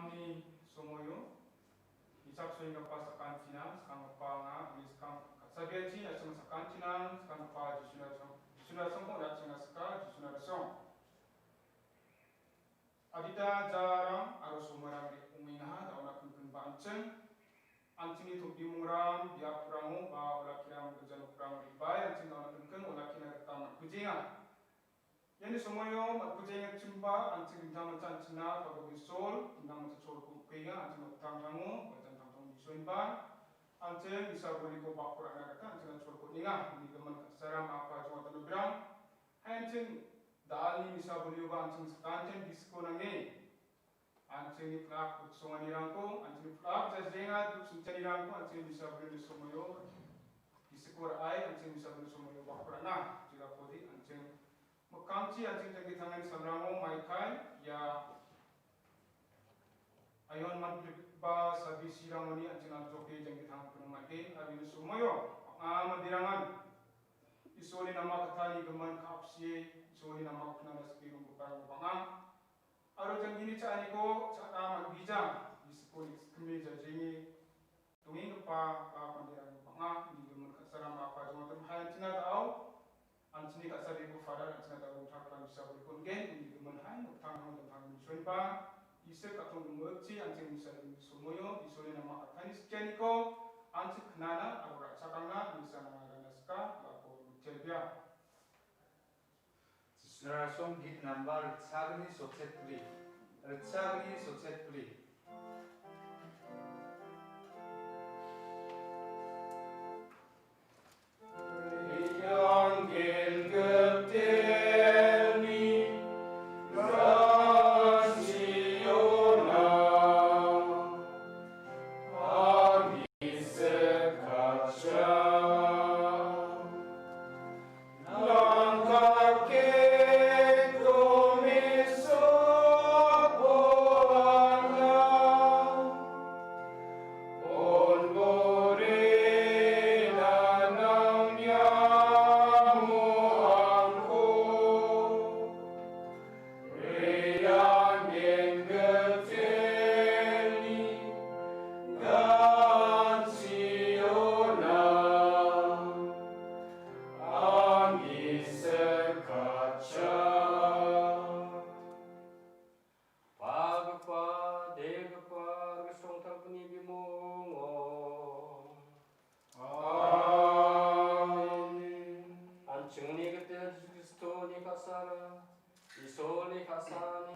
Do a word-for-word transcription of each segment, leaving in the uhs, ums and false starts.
Ni somoio, isak soenggipa sakantina, skanggipa anga, uni skang, ka·sabiachi, na·simang sakantinan, skanggipa Jisuna chang-, Jisuna songko na·simang saka, Jisuna risong. Adita jarang aro somarang re-, ong·enga, da·ona kingkingba an·ching. An·chingni tobimongrang, biaprango ba olakkirang gilja nokrang re·bae an·ching da·ona kingking olakkina gita man·kujenga. Iani somoio man·kujenga chimba an·ching dingtang mancha an·chingna pagogisol, dingtang mancha cholko on·kuenga, an·ching noktangtango, ba jangtangtango bisoenba, an·ching Israel bolniko bako ra·na gita an·chingna cholko on·enga, uni gimin ka·sara ma·a pa jongatono birang, hai an·ching da·alni misa bolnioba an·ching sakantian gisiko nange. An·chingni plak buksonganirangko, an·chingni plak jajenga duk sintianirangko, an·chingni misa bolni somoio gisiko ra·ai, an·chingni misa bolni somoio bako ra·na, jilapodi an·ching mikkangchi an·ching jangki tangani samrango maikai, ia aion manpilgipa sabisirangoni an·ching aljoke jangki tangko maiken, aro ini somoio bang·a manderangan Isolni nama katani gimin ka·apsie, Isolni nama knana skie ronggiparang bang·a. Aro janggini cha·aniko cha·na man·bijang, gisiko niskime jajenge dongenggipa ba manderang bang·a, uni gimin ka·sara ma·a pa jongatono hai an·chingna da·o, an·chingni ka·sabeko Father an·chingna da·o rongtalgipa misa bolko on·gen, uni gimin hai noktangrango dingtang bisoenba, Isip ka·tong gimikchi an·ching misa bolni somoio, Isolni nama katani skianiko an·ching knana aro ra·chakangna misa nangna gana sika, bako mitelbea. Song git number ritchagni sotsetbri. Ritchagni sotsetbri. Yang gilgiteni rasiona. Agi sekacang. Pagipa, degipa, aro gisim rongtalgipani bimungo. Amen. An·chingni Gitaba Jisu Kristoni ka·sara, Isolni ka·sani,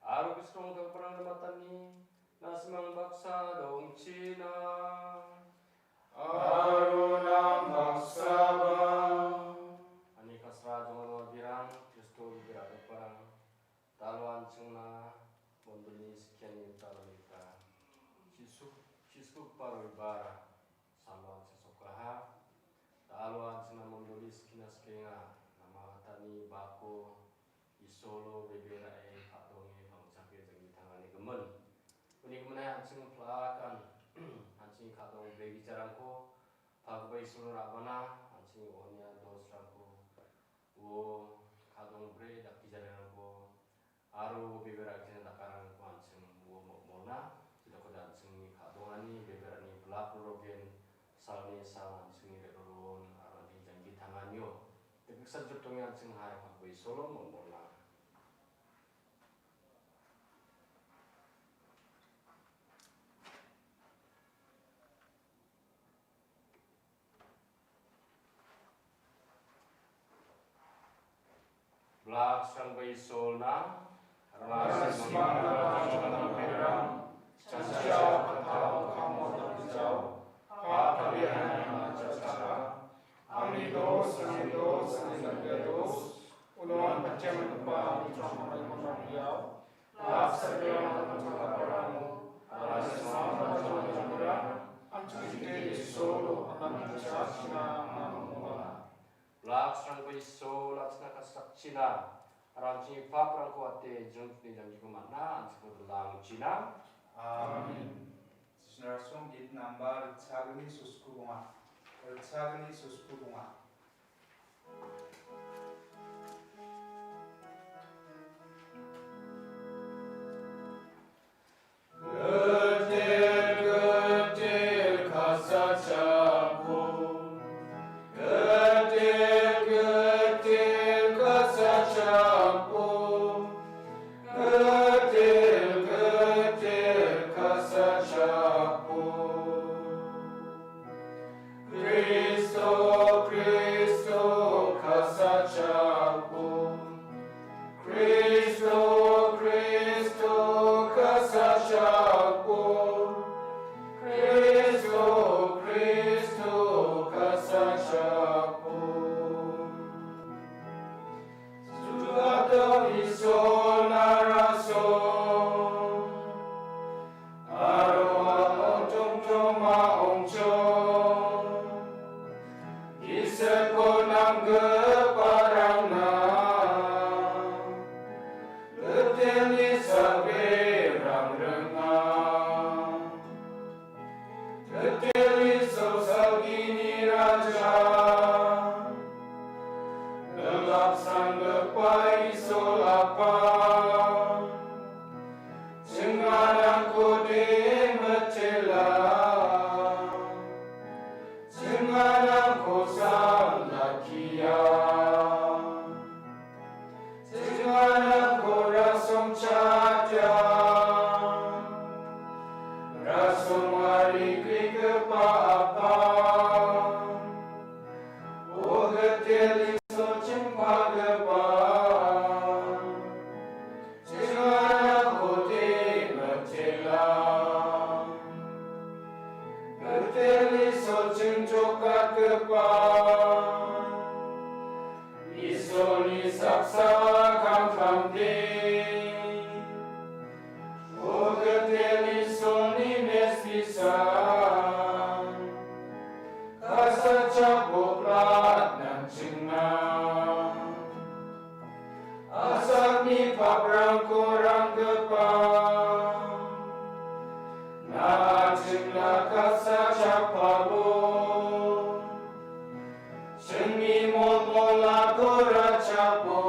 aro gisim rongtalgiparangni matani, na·simang baksa dongchina. Aro nang baksaba. Ani ka·sara jongno birang, Kristo iberagiparang, da·alo an·chingna mondolini skiani gita, Jisu, Jisu Kristoni roibara, salo an·ching sokkaha, da·alo an·chingna mondoli skina skienga, nama katani bako, Isolo bebe ra·e ka·donge pangchake janggi tangani gimin. Uni gimin an·ching plakan, an·ching ka·dong bregijarangko, pagipa Isolo ra·bana, an·ching onia dosrangko, uo ka·dong bre dakgijarangko, aro bebe ra·gijana dakarangko an·ching uo mo-, mona, jidakode an·chingni ka·dongani bebe ra·ani blak rorogen, salni sal an·chingni re·roroon, aro an·ching janggi tanganio. Diksa jottonge an·ching hai pagipa Isolo mo-, mona. Blak sangbai solna. Rangsimang rangsimang berang. Chanchia patao kamo tangchao. Patali hanya macha chara. Angni dos, angni dos, angni dos. Unon pacem lupa angni chong angni mong yao. Blak sangbai solna. Rangsimang rangsimang berang. Angni solo angni chachina angni mong. Blak sangbai Isol an·chingna kasakchina, aro an·chingni paprangko ate jringkni janggiko man·a, an·chingko dilangchina. Amen. Sisnera song git number ritchagni sosku bonga. Ritchagni sosku bonga. Kasachakpo, getil, getil kasachakpo, getil, getil kasachakpo. Kristo, Kristo kasachakpo. Kristo, Kristo kasachakpo. Kristo, Kristo kasachakpo. Sudato Isol narason. Aro ong·tongtong ma ong·chong, gisiko nanggiparangna, gitilni salgirang ringa. Gitilni so salgini raja, gelap sanggipa Isol Apa. Chinganangko de mitela, chinganangko samlakia, chinganangko rasong chatia, rasong ari grigipa Apa, o gitil Isol chingpagipa. Chinganangko de mitela. Gitil Isol chingchokatgipa. Isolni saksa kamkamde. O gitil Isolni mestisan. Kasachakboklatna chingna. Asakni paprangko ranggipa, na·a chingna kasachakpabo, chingni molmolako ratchakbo,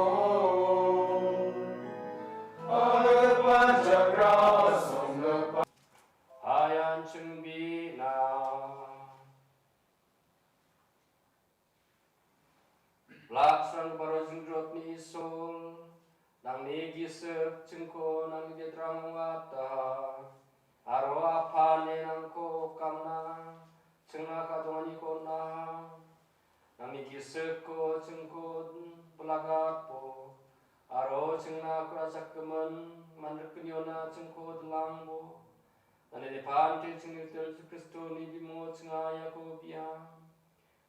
panggipa jakraw songgipa. Hayan chingbina. Laksang baro jingrotni Isol, nangni gisik chingko nangni dedrang ong·ataha, aro apane nangko kamna, chingna kadonganiko on·aha. Nangni gisikko chingko pelagatbo, aro chingna ku·rachakgimin manrikgniona chingko dilangbo. Nangni nepante chingni Gitel Jisu Kristoni bimungo chinga iako biang.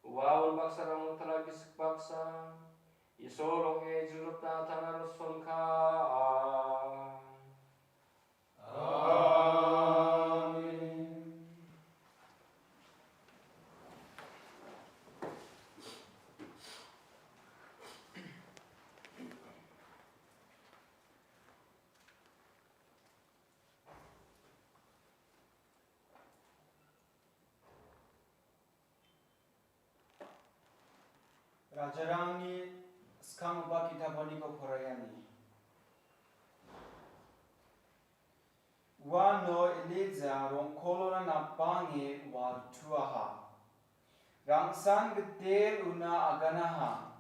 Ua unbaksarang tala gisik baksa, Isol ong·e jingrotna tangna rosonka. Amen. Rajarangni skanggipa ki·taponiko poraiani. Uano Elija rongkolona napange waltuaha. Rangsan gitel una aganaha.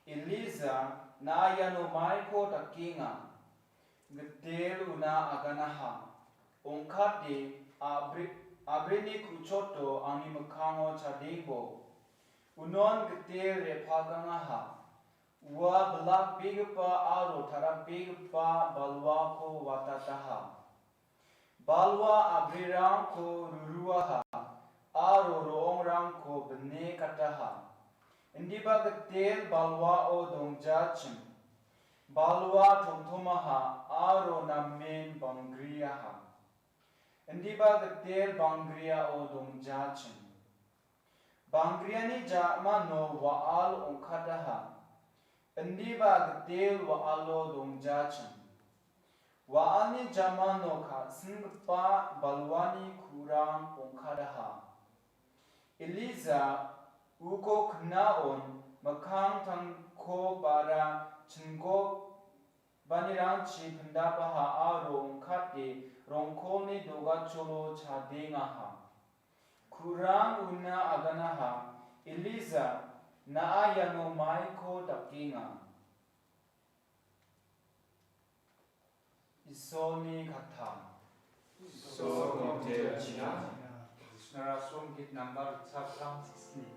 Elija, na iano maiko dakenga? Gitel una aganaha. Ong·kate, abri-, abrini ku·choto angni mikkango chadengbo. Unon gitel re·bakangaha. Ua bilakbegipa aro tarakbegipa balwako watataha. Balwa abrirangko ruruaha aro ro·ongrangko bine kataha. Indiba gitel balwao dongjachim. Balwa tomtomaha aro namen banggriaha. Indiba gitel banggriao dongjachim. Banggriani ja·mano wa·al ong·kataha. Indiba gitel wa·alo dongjachim. Wa·alni ja·mano ka·singipa balwani ku·rang ong·kataha. Elija uko knaon mikkang tangko bara chingkok banirangchi pindapaha aro ong·kate rongkolni dogacholo chadengaha. Kurang una aganaha, Elija, na·a iano maiko dakenga. Isolni kata. Isolni kata. Narasong git nambar ritchakram sisni.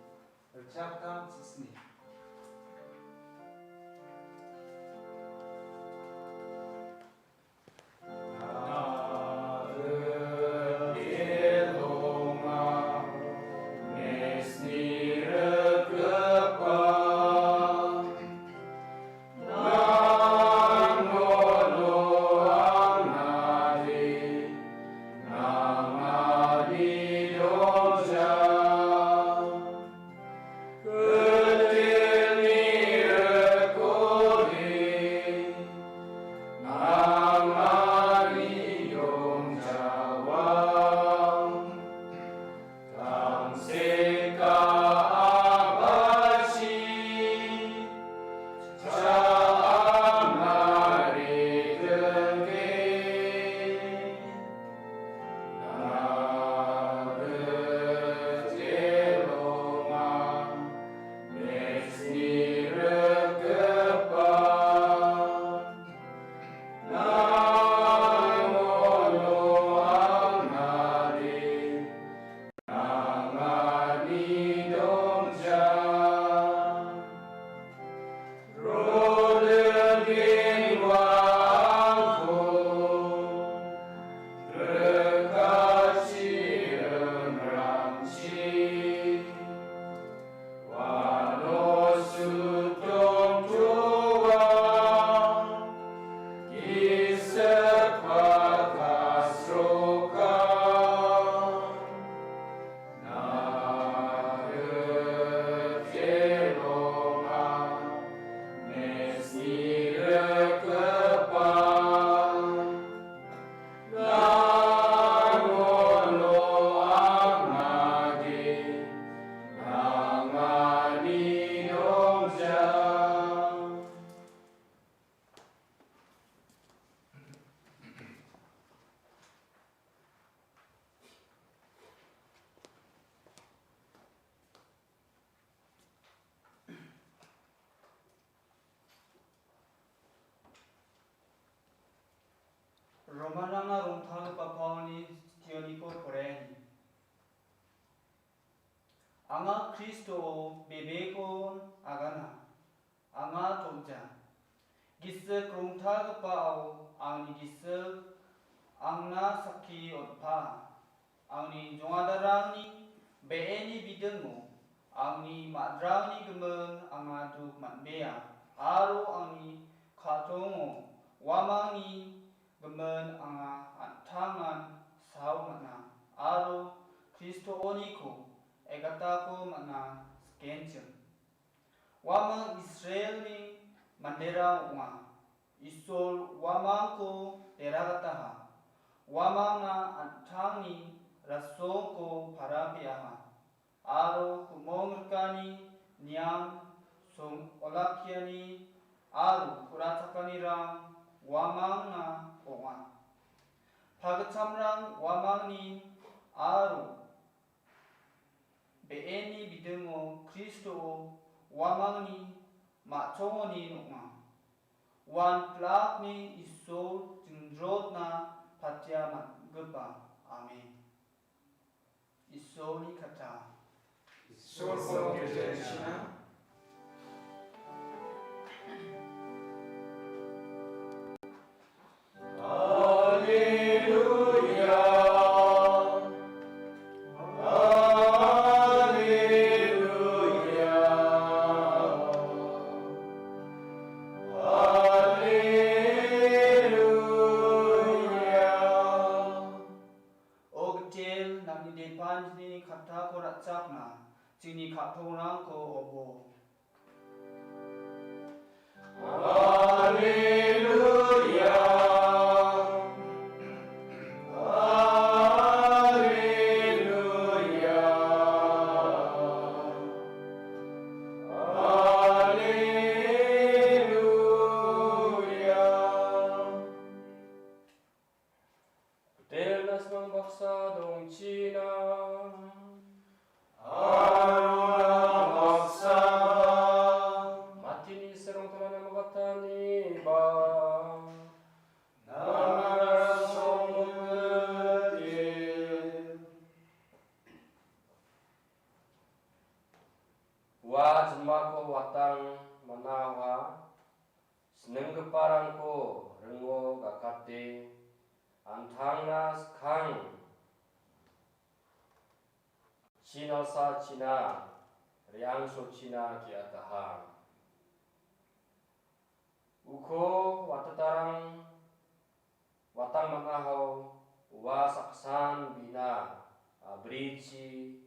Ritchakram sisni. Romanrangna rongtalgipa Paulni sitioniko poraiani. Anga Kristoon bebekon agana. Anga tobja. Gisik rongtalgipao angni gisik angna sakki on·pa. Angni jongadarangni be·eni bidingo angni madrangni gimin anga duk man·bea, aro angni ka·tongo uamangni gimin anga an·tangan sao man·a, aro Kristooniko egatako man·a sikenchim. Uamang Israelni manderang ong·a. Isol uamangko deragataha. Uamangna an·tangni rasongko para pe·aha. Aro ku·mong rikani, niam, song olakkiani, aro ku·rachakanirang uamangna ong·a. Pagitchamrang uamangni aro be·eni bidingo Kristo uamangni ma·chongoni ong·a. Uan plakni Isol jingrotna patia man·gipa. Amen. Isolni kata. Isolko giljenchina. Haleluya. Haleluya. Haleluya. O Gitel, nangni depanjni kattako ra·chakna, jingni ka·tongrangko obo. Haleluya. Haleluya. Haleluya. Gitel, na·simang baksa dongchina. Ua jinmako watang man·aoha, sinenggiparangko ringo gakate, antangna skang chinalsachina, re·angsochina ge·ataha. Uko watatarang watang man·ahao ua saksan bina abrichi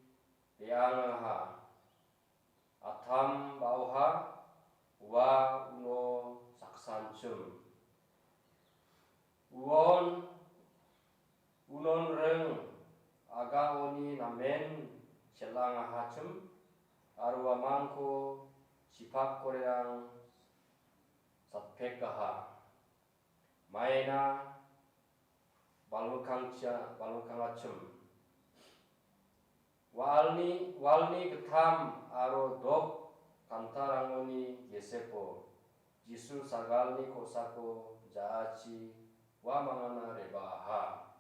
re·angaha. Atam ba·oha ua uno saksanchim. Uon unon ring agaoni namen sel·angahachim aro uamangko chipak korerang satpekaha. Maina balwikangchia-, balwikangachim. Walni, walni gittam aro dok kantarangoni gesepo Jisu sagalni kosako ja·achi ua mangana re·baaha.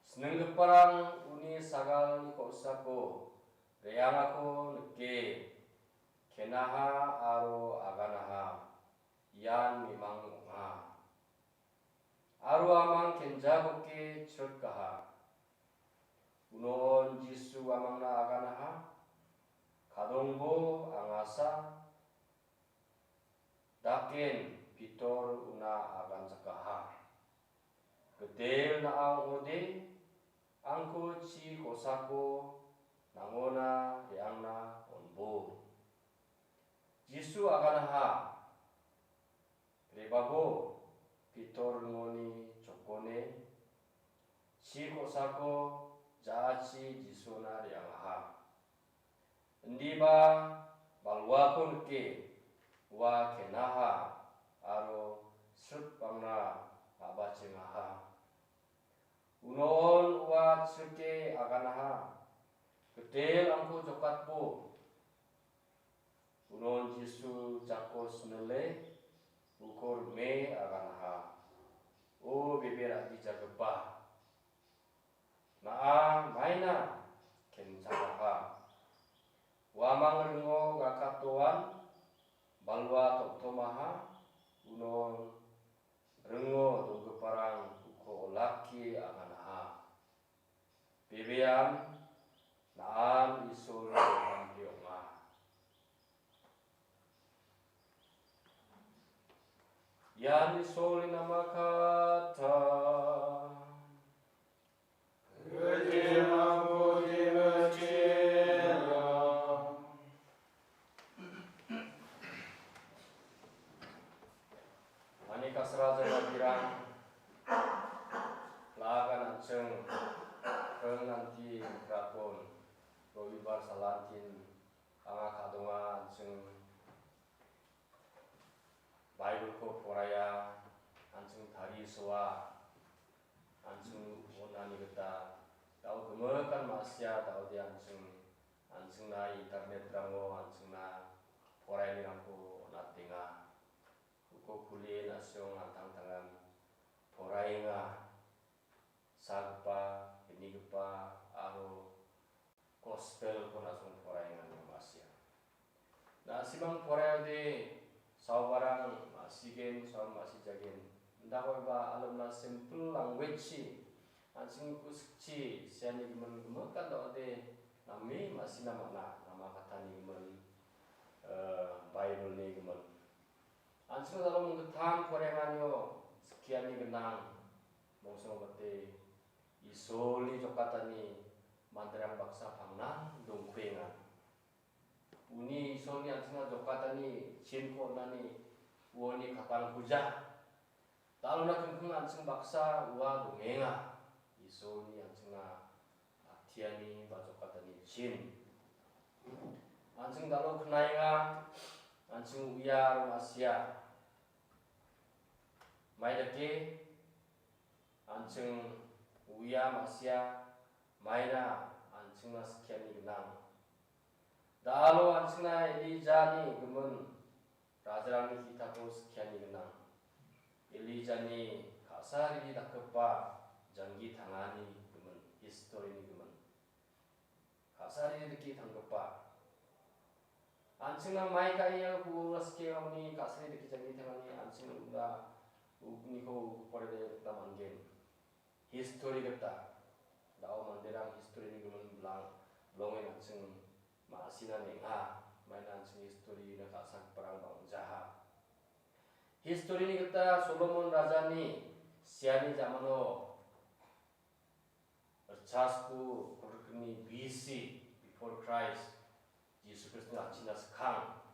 Sinenggiparang uni sagalni kosako re·angako nike, kenaha aro aganaha. Ian mimang ong·a. Aro amang kenjaboke chirikaha. Unon Jisu amangna aganaha. Kadongbo angasa, daken Pitor una aganjakaha. Gitel na·a ong·ode, angko chi kosako nangona re·angna on·bo. Jisu aganaha. Re·babo Pitor ringoni chokone, chi kosako ja·achi Jisuna re·angaha. Indiba balwako nike ua kenaha aro sripbangna a·bachengaha. Unon ua chirike aganaha. Gitel angko jokatbo. Unon Jisu jako sinile, uko rime aganaha. O bebe ra·bijagipa, na·a maina kenchakaha. Uamang ringo gakatoan balwa tom·tomaha, unon ringo donggiparang uko olakkie aganaha. Bebean na·an Isolni donganpio ong·a. Ian Isolni namakata. Ani kasra jagabirang lagan an·ching ring nanti rakon Robibar salantin anga kadonga an·ching Baibelko poraiya, an·ching tarisoa, an·ching on·ani gita da·o gimikan ma·sia da·ode an·ching, an·chingna internetrango an·chingna porainirangko on·atenga. Uko kulie na·siong an·tangtangan poraenga. Sagipa, gnigipa aro Gospel-ko na·song poraengani ma·sia. Na·simang poraeode saobarang ma·sigen, saobarang ma·sijagen. Indakoniba alomna simple language-chi, an·ching kusikchi, seani gimin gimikan da·ode name ma·sina man·a, namakatani gimin, eh, Baibelni gimin. An·ching alom gittam poraenganio skiani gnang, mongsongbate Isolni jokatani manderang baksa pangnan dongkuenga. Uni Isolni an·chingna jokatani chinko on·ani uoni katangkuja. Da·alona kingking an·ching baksa ua dongenga. Isolni an·chingna atiani ba jokatani chin. An·ching da·alo knaenga, an·ching uia aro ma·sia. Maidake an·ching uia ma·sia, maina an·chingna skiani gnang. Da·alo an·chingna Elijani gimin rajarangni ki·tapo skiani gnang. Elijani ka·sarini dakgipa janggi tangani gimin, historini gimin. Ka·sari rike tanggipa. An·chingna mai ka·e ia ku·ura skie aoni ka·sani dake jang·e tangani an·ching uda u-, uniko uporede gita man·gen. History gita, da·o manderang history-ni gimin bilang, bilongen an·ching ma·sina neng·a, maina an·ching history-na ka·sagiparang bang·jaha. History-ni gita Solomon rajani siani jamano ritchasku kolgrikni B C, before Christ, Jisu Kristoni an·chingna skang.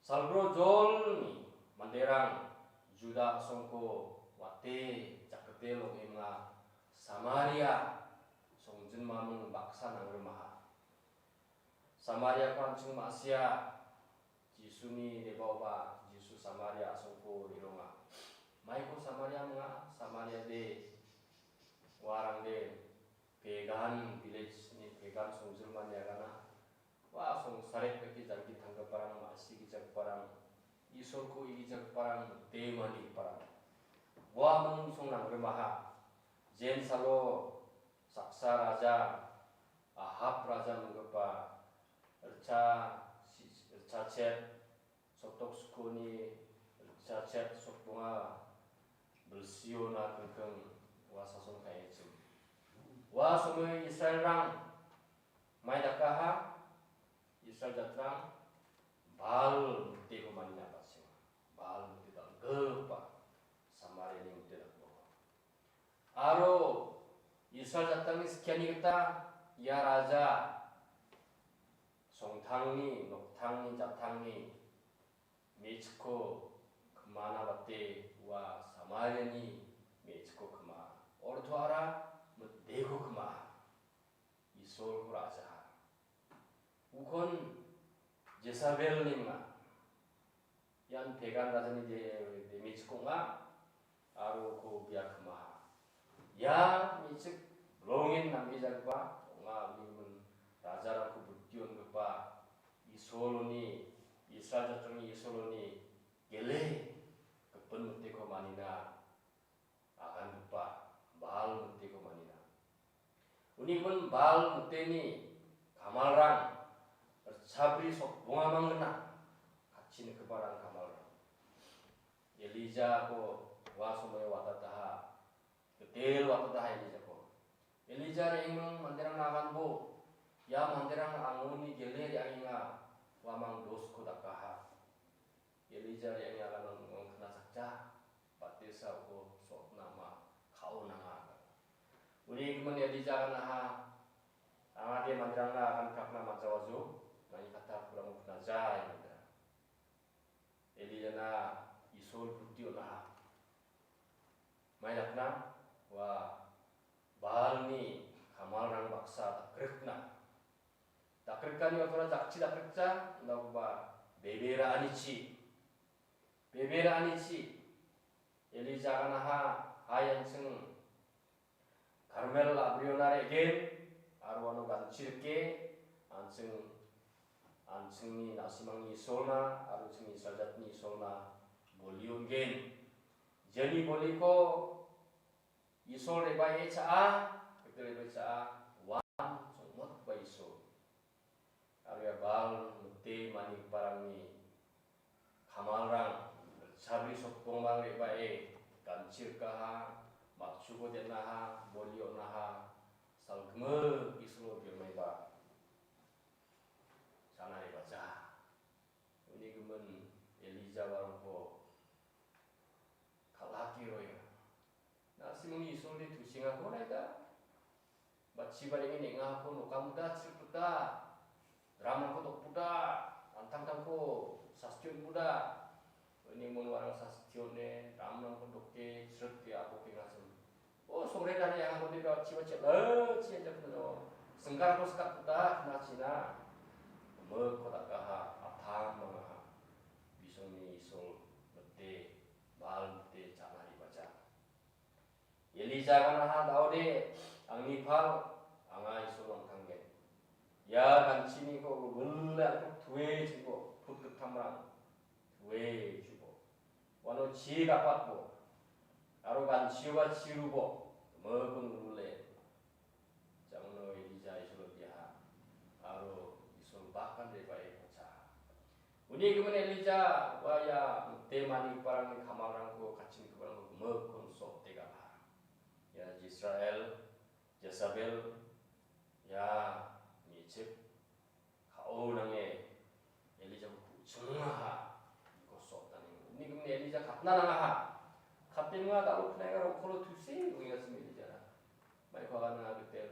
Salgro jolni manderang Juda a·songko wate jakgite long·enga Samaria songjinmaming baksa nangrimaha. Samariako an·ching ma·sia Jisuni debaoba Jisu Samaria a·songko re·ronga. Maiko Samaria minga, Samaria de uarangde pagan village-ni pagan songjinmani agana. Ua songsaret dake jangki tanggiparang, ma·sigi jakgiparang, Isolko igi jakgiparang, mite manigiparang. Ua mungsong nangrimaha. Jensalo saksa raja, Ahab raja minggipa, ritcha si-, ritchachet, sotok skoni ritchachet sokbonga bilsiona kengkeng ua sason ka·echim. Ua somoi Israelrang mai dakaha, Israel jatrang Baal miteko manina ka·senga. Baal mite dal·gipa Samariani mite dakbonga. Aro Israel jatrangni skiani gita ia raja songtangni, noktangni, jattangni me·chikko kimana bate ua Samariani me·chikko kima. Ortoara miteko kima. Isolko ra·jaha. Ukon Jezebelni minga. Ian pagan rajani de-, de me·chik ong·a, aro uko bia kima. Ia me·chik bilongen namgijagipa ong·a, uni gimin rajarangko butio on·gipa Isoloni, Israel jatrangni Isoloni gele gipin miteko manina agangipa Baal miteko manina. Uni gimin Baal miteni kamalrang ritchabri sokbonga manggina, katchi nikgiparang kamalrang. Elijako ua somoio watataha, gitel watataha Elijako. Elija re·angming manderangna aganbo, ia manderang angoni gele re·angenga, uamang dosko dakaha. Elija re·ange aganang ong·kna sakja, batesa uko sotna ma ka·o nanga. Uni gimin Elija aganaha, angade manderangna agan prakna man·jawajo, nangni katta kurang ukna jai manderang. Elijana Isol buti on·aha. Mai dakna, ua Baalni kamalrang baksa dakrikna. Dakrikani otora jakchi dakrikja, indakuba bebe ra·anichi. Bebe ra·anichi. Elija aganaha, hai an·ching Karmel a·briona re·gen, aro uano ganchi rike, an·ching, an·chingni na·simangni Isolna, aro chingni Israel jatni Isolna boli on·gen. Jeni boliko Isol re·bae cha·a, Isol re·bae cha·a, uan songmotgipa Isol. Aro ia Baal mite manigiparangni kamalrang chabri sokbongrang re·bae ganchi rikaha, matchuko den·aha, boli on·aha, salgimik Isolo biongaiba sana re·baja. Uni gimin Elija uarangko kal·ake roenga. Na·simangni Isolni tusengako naida. Batchiba renge neng·ako nokamda, chiripda, dramrangko dokbuda, an·tangtangko sastion buda. Uni mon uarang sastione, dramrangko doke, chiripde abo kengasim. O, songre dani angkode batchiba chip, eh, chia jakno. Sengkarko skatbuda, na china. Meko dakaha, atam mangaha. Bisongni Isol mite, Baal mite, chana ribaja. Elija aganaha, daode, angni pal, anga Isol ong·tanggen. Ia ganchiniko gulgule angkuk tue chingbo, put gittamrang tue chubo. Uano chi gapatbo, aro ganchioba chirubo, mekon gulgule. Jangno Elija Isolo biaha, aro Isol Uni gimin Elija ua ia mite manigiparangni kamalrangko, katchinigiparangko gimikkon so·otegaha. Ia Israel, Jezebel, ia me·chik ka·o nange Elijako ku·chingaha, iko so·otani. Uni gimin Elija katna nangaha. Kapenga dal·o knaiga rong·kolo tusi ong·engasim Elijara. Maiko agan nanga gitel.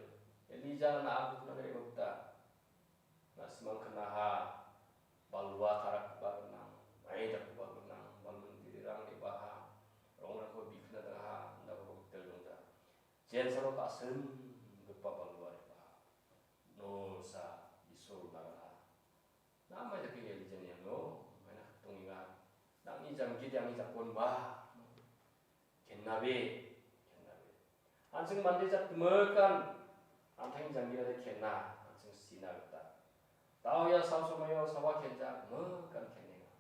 Elija na·ako kunang re gita. Na·simang knaha, balwa tarakgipa gnang, maijakgipa gnang, balmun birirang re·baha, rongrangko bikna dangaha, indakgipa gitel dongja. Jensalo ka·singipa balwa re·baha. Nolsa Isol nagana. Namai dake Elijani iano, maina katongenga. Nang·ni janggide angni jakonba. Kennabe, kennabe. An·ching mande jat gimikan an·tangni janggirade kenna, an·ching sina gita. Dao ia sao somaio sawa kenja gimikan kenenga.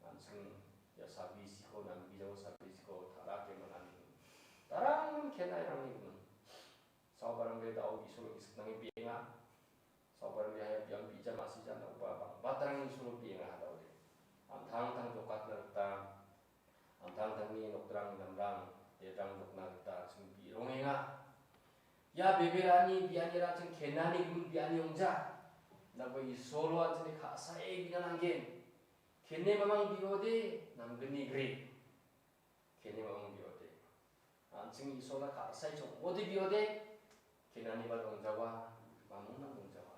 An·ching ia sabisiko, namgijao sabisiko tarake manani. Tarang kenna irangni gimin. Saobarangde dao Isolo gisik nange bienga. Saobarangde ia biang bija ma·sija na·oba bang·batarangni Isolo bienga hadao de. An·tangtang jokatna gita, an·tangtangni nokrang namrang, dedrang jokna gita an·ching birongenga. Ia beberani bianira an·ching kenani gimin biani ong·ja. Nabo Isolo an·chingni ka·sae bina nanggen. Kene mamang biode, namgni gre. Kene mamang biode. An·ching Isolna ka·sae chongode biode, kenaniba dongjawa, mamungna dongjawa.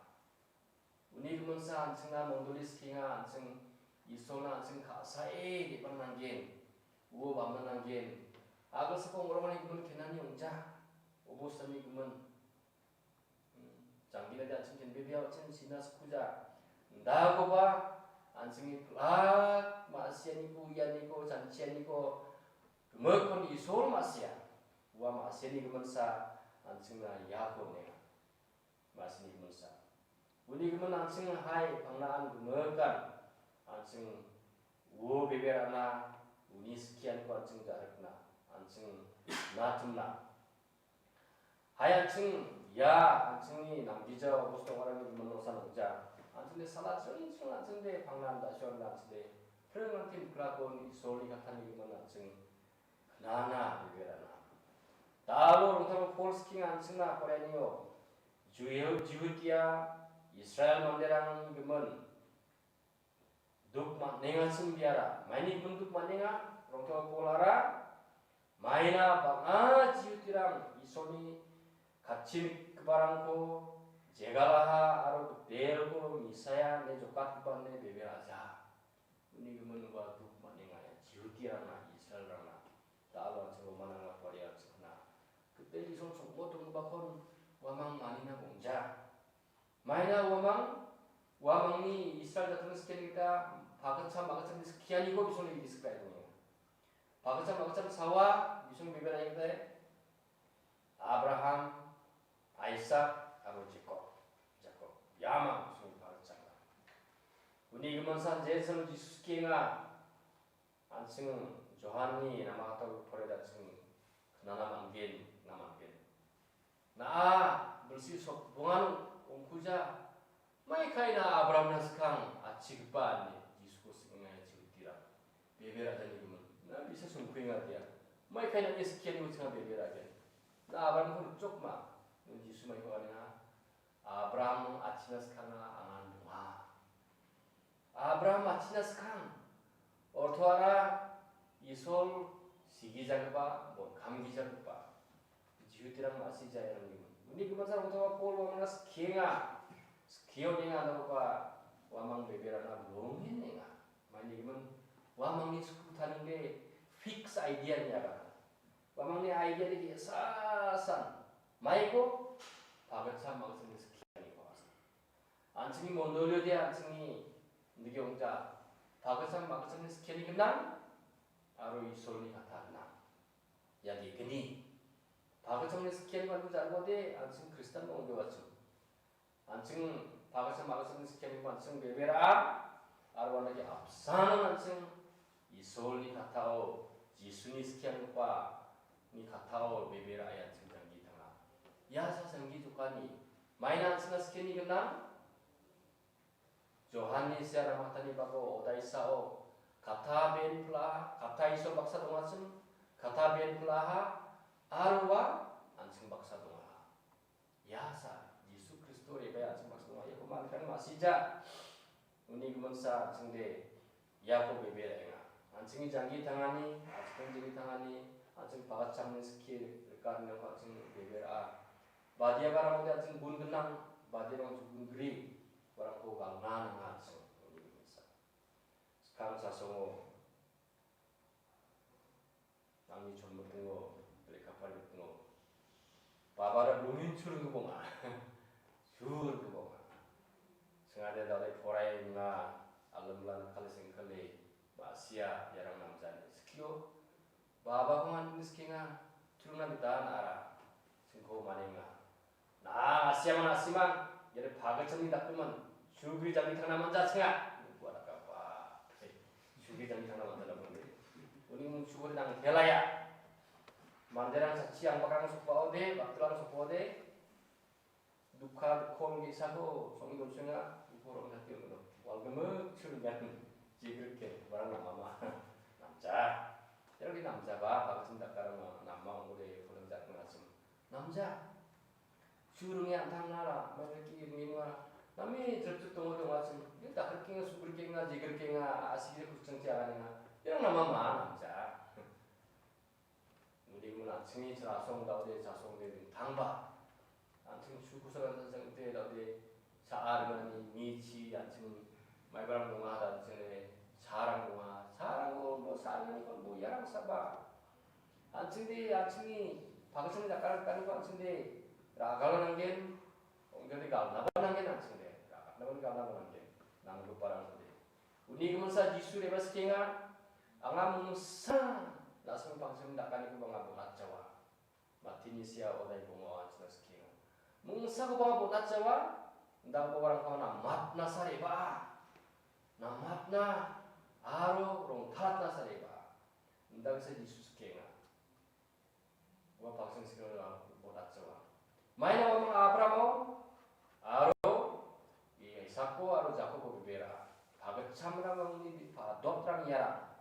Uni giminsa an·chingna mondoli sikenga, an·ching Isolna an·ching ka·sae re·bang nanggen, uo bamna nanggen. Agilsako ong·rongani gimin kenani ong·ja, obostani gimin. Janggilade an·ching kenbebea an·ching sina skuja. Dakoba an·chingni plak ma·sianiko, uianiko, janchianiko gimikkon Isol ma·sia. Ua ma·siani giminsa an·chingna iako nenga. Ma·siani giminsa. Uni gimin an·ching hai pangnaan gimikan an·ching uo beberana uni skianiko an·ching ja·rikna an·ching natimna. Hai an·ching, ia an·chingni namgija obosta ong·arangni gimin ong·san ong·ja. An·chingde sala ching ching an·chingde pangnan da·siwan an·chingde pringrangtin mikrako Isolni katani gimin an·ching knana beberana. Dalo rongtamo Pol sking an·chingna poraianio Juio-, Jihudia Israel manderangni gimin duk man·engachim biara. Maini gimin duk man·enga, rongteo Polara, maina bang·a Jihutirang Isolni katchimigiparangko jegalaha aro gitelko Mesaia ine jokatgipa ine beberaja. Uni gimin ua duk man·enga ia Jihutirangna, Israelrangna. Da·alo an·ching Romanrangna poraia an·ching kna. Gitel Isol chongmot donggipakon uamang manina bongja. Maina uamang, uamangni Israel jatni skiani gita pagitcham magitchamni skianiko bisongni bidi sikae dongenga. Pagitcham magitcham sawa bisong bibir aingde Abraham, Isak, aro Jakob. Jakob. Iamang bisong pagitcham. Uni giminsan Jesu Jisu skienga. An·ching Johanni namakatao poreda an·ching knana man·gen, na man·gen. Na·a, bilsi sokbongan ongkuja. Mai kaina Abrahamna skang achigipa ine Jisuko sing·enga ia Jihutirang. Bebe rajani gimin. Na bisa songkuenga dia. Mai kaina ia skiani uchinga bebe ragen. Na Abrahamko rikjokma. Jisu maiko anenga. Abraham achina skangna angan donga. Abraham achina skang. Ortoara Isol sigijagipa, bon kamgijagipa. Jihutirang ma·sija iarangniman. Uni giminsa rongtaba Pol uamangna skienga. Skio nenga naoba uamang beberana bilongen nenga. Maini gimin uamangni sku taningde fix idea niara. Uamangni idea de ge·sasan. Maiko pagitcham magitcham skianiko asa. An·chingni mondoliode an·chingni indike ong·ja. Pagitcham magitchamni skiani gnang aro Isolni katta gnang. Ia ge·gni. Pagitchamni skiani manu ja·rikode an·ching Kristian ong·jawachim. An·ching pagitcham magitchamni skianiko an·ching bebera aro uanagi apsan an·ching Isolni kattao, Jisuni skiangipa ni kattao bebe ra·e an·ching janggi tanga. Ia sa janggi jokani, maina an·chingna skiani gnang? Johanni sia ramaktani bako odaisao katta ben pla-, katta Isol baksa dongachim, katta ben plaha, aro ua an·ching baksa donga. Ia sa, Jisu Kristo rebae an·ching baksa donga. Iako manikan ma·sija. Uni giminsa an·chingde iako bebe ra·enga. An·chingni janggi tangani, an·chingni janggi tangani, an·ching pagatchamni skie rikarinako an·ching bebe ra·a. Badiabarangode an·ching gun gnang, badiabarang gun gri, uarangko galna nanga an·ching uni giminsa. Skang chasongo nangni chonmitingo, lekka paritingo, babara lungin churung gibonga, sur gibonga. Singade dale porai nga alamlan kali sengkali, ma·sia iarang namjani skio, baba kongan miskinga, churungna gita nara, singko maninga. Na, asiaman, asiman, iare pagatchani dakgimin, sugri janggi tangna manja chinga. Ua dakaba. Sugri janggi tangna manja dakgimin. Uni mung sugri nang helaya. Manderang sachi ang bakrang sokbaode, baktilang sokbaode. Dukha, dukhon ge·sako song·e donsenga, iporong jati ono. Walgeme churungan, jigrikke, barang namama. Namja. Iaro ge namjaba, pagatchani dakgimin nama ongode, podang jatna asim. Namja. Churunge an·tangara, mairaki ringenga, name jepjep tongo dongachim. Ia dakrikenga, sugrikenga, jegrikenga, asire kuchangchi aganenga. Ia nama ma namja. Mudimun an·chingni chasong daode, chasongde dingtangba. An·ching chukusagan sangsangte daode, cha·a ringani, michi, an·ching maibarang donga, da an·chingde, charang donga, charang donga, bo sa·a ringani kon bo iarang saba. An·chingde, an·chingni pagatchani dakar-, dakarangko an·chingde ragala nanggen, ong·gade galnaba nanggen an·chingde, ragatnaba galnaba nanggen, nanggiparangkode. Uni giminsa Jisu reba sikenga, anga mungsa na·simang pagatchani dakanikoba anga bon·atjawa. Matini sia odai bongo an·chingna sikenga. Mungsakoba anga bon·atjawa, indakgipa uarangko anga namatna sa reba. Namatna aro rongtalatna sa reba. Indaksa Jisu sikenga. Ua pakseng sikra bon·atjawa. Maina uamang Abrahamo aro Isako aro Jakobo bebera. Pagitchamrang angni pa-, dotrang iara.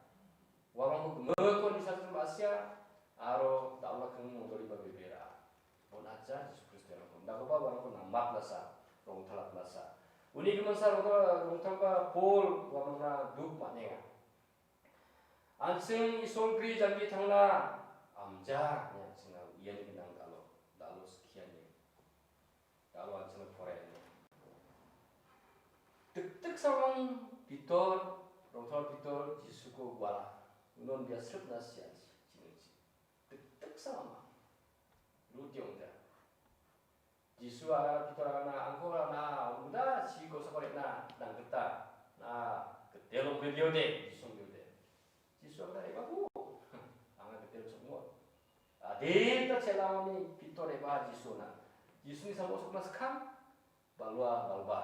Uamangko gimikon Isakon ma·sia aro dal·a kenging mondoliba bebera. Bon·atja Jisu Kristo iarangko. Dakoba uarangko namatnasa, rongtalatnasa. Uni giminsa rongta-, rongtalgipa Pol uamangna duk man·enga. An·ching Isol gri janggi tangna amja ine an·chingna uiani gnang dal·o, dal·o skiani. Dal·o an·chingna poraiani. Dikdik samang Pitor, rongtal Pitor Jisuko guala. Unon bia sripna sian si, chiningchi. Dikdik samang. Ruti ongta. Jisu aro Pitor aro na angko na uda si kosako re·na nang gita na gitelo bediode, Jisu bediode. Jisu aro na re·bako anga gitelo sokmo. Adita chelangoni Pitor re·ba Jisu na. Jisuni samo sokna skang balua balba.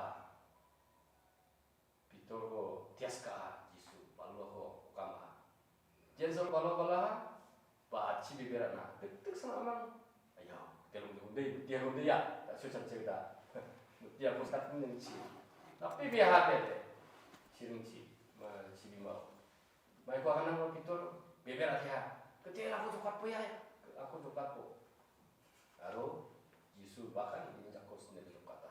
Pitorko tiaska Jisu, baluako okama. Jensol balua bala, ba achi bibera na, tik tik sana amang. Ayo, telung telung dei, mutia dei ya, tak susah cerita. Mutia pusat ni si. Tapi biar hati deh, siring si, ma si bimau. Mai ko akan nama Pitor, bibera ya. Kecil aku coklat po ya, aku coklat po. Aro, Jisu bahkan ini cakap sendiri coklat.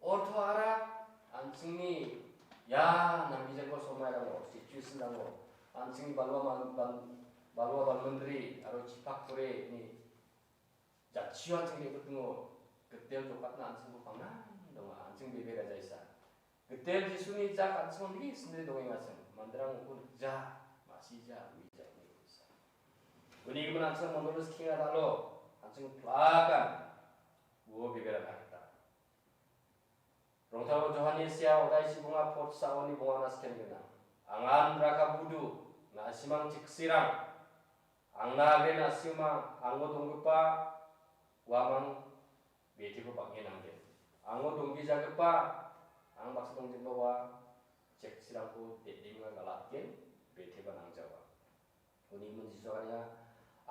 Orthoara an·chingni ia namgijalgipa somairango, situation-rango, an·chingni balwa man-, ban-, balwa banmindri aro chipak kore ni jatchio an·ching re·bitingo gitel jokatna an·chingko pangan donga, an·ching bebe rajaisa. Gitel Jisuni jak an·chingoni sindri dongengachim, manderang uko nikja, ma·sija, uija, uni gimsa. Uni gimin an·ching mondolo skienga dalo, an·ching plakan, uo bebe ragata. Rongtalo Johanni sia odai sibonga pot saoni bongana sikenggina. Angan raka budu, na·simang chiksirang. Angna agre na·simang, ango donggipa uamang beteko bang·e nanggen. Ango donggijagipa, ang baksa donggenba ua chiksirangko de·denga galatgen, beteba nangjawa. Uni gimin Jisu ania,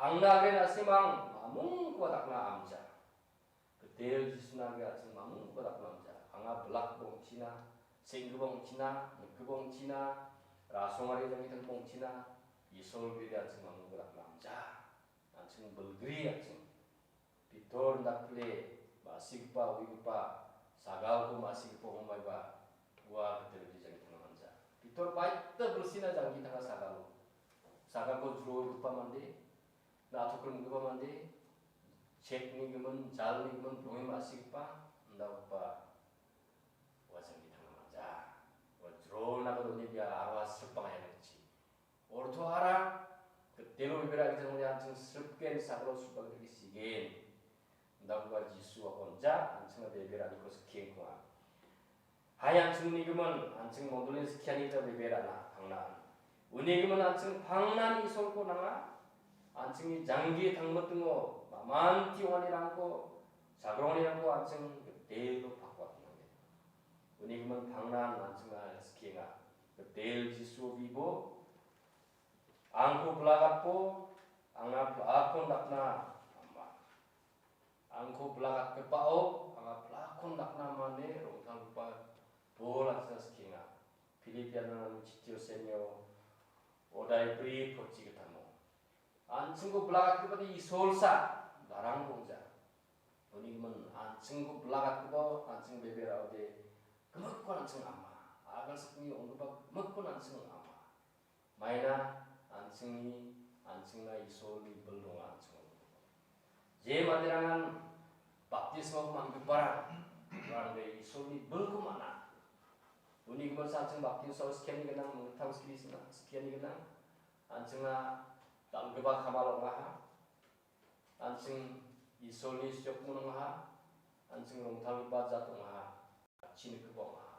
angna agre na·simang, mamungkoba dakna amja. Gitel Jisuna agre an·ching mamungkoba dakna amja. Anga bilak bongchina, Senggipa ong·china, nikgipa ong·china, rasongari janggi tanggipa ong·china, Isol bede an·ching manggipa dakna manja. An·ching bilgri an·ching. Pitor indakpile ma·sigipa, uigipa, sagalko ma·sigipa ong·omaiba ua gittelbidi janggi tangna manja. Pitor baita bilsina janggi tanga sagalo. Sagalko jrogipa mande, na·tok rimgipa mande, chekni gimin, jalni gimin, bronge ma·sigipa, indakgipa ua janggi tangna manja. Ua jrona gadoni bia aro asripang ia nangchi. Orthoara, gitelo bebera gitelo an·ching sripgen, sagalo sripba gitegi sigen. Indakgipa Jisu akonja, an·chingna beberaniko skiengkoa. Hai an·ching unigimin, an·ching mondolini skiani gita beberana pangnan. Unigimin an·ching pangnan Isolko nanga, an·chingni janggi tangmitingo, mamanti ong·anirangko, sagrongni rangko an·ching gitelo pakuatnangen. Uni gimin pangnan an·chingna skienga. Gitel Jisu bibo, angko blagatbo, anga blakon dakna ama. Angko blagatgipao, anga blakon dakna mane rongtalgipa bol an·chingna skienga. Filipianrangni chitio senio, odai bri potchi gitamo. An·chingko blagatgipade Isolsa, darang bongja. Uni gimin an·chingko blagatgipa, an·ching bebera ode, gimikkon an·ching ama. Agalsakni ong·gipa gimikkon an·ching ama. Maina an·chingni, an·chingna Isolni bil donga an·ching ong·gipa. Je manderangan baptisma man·giparang, uarangde Isolni bilko man·a. Uni gimin an·ching baptisma skiani gnang, mingtang skiri sina, skiani gnang, an·chingna dal·gipa kamal ong·aha. An·ching Isolni siokmon ong·aha, an·ching rongtalgipa jat ong·aha, chinikgipa ong·aha.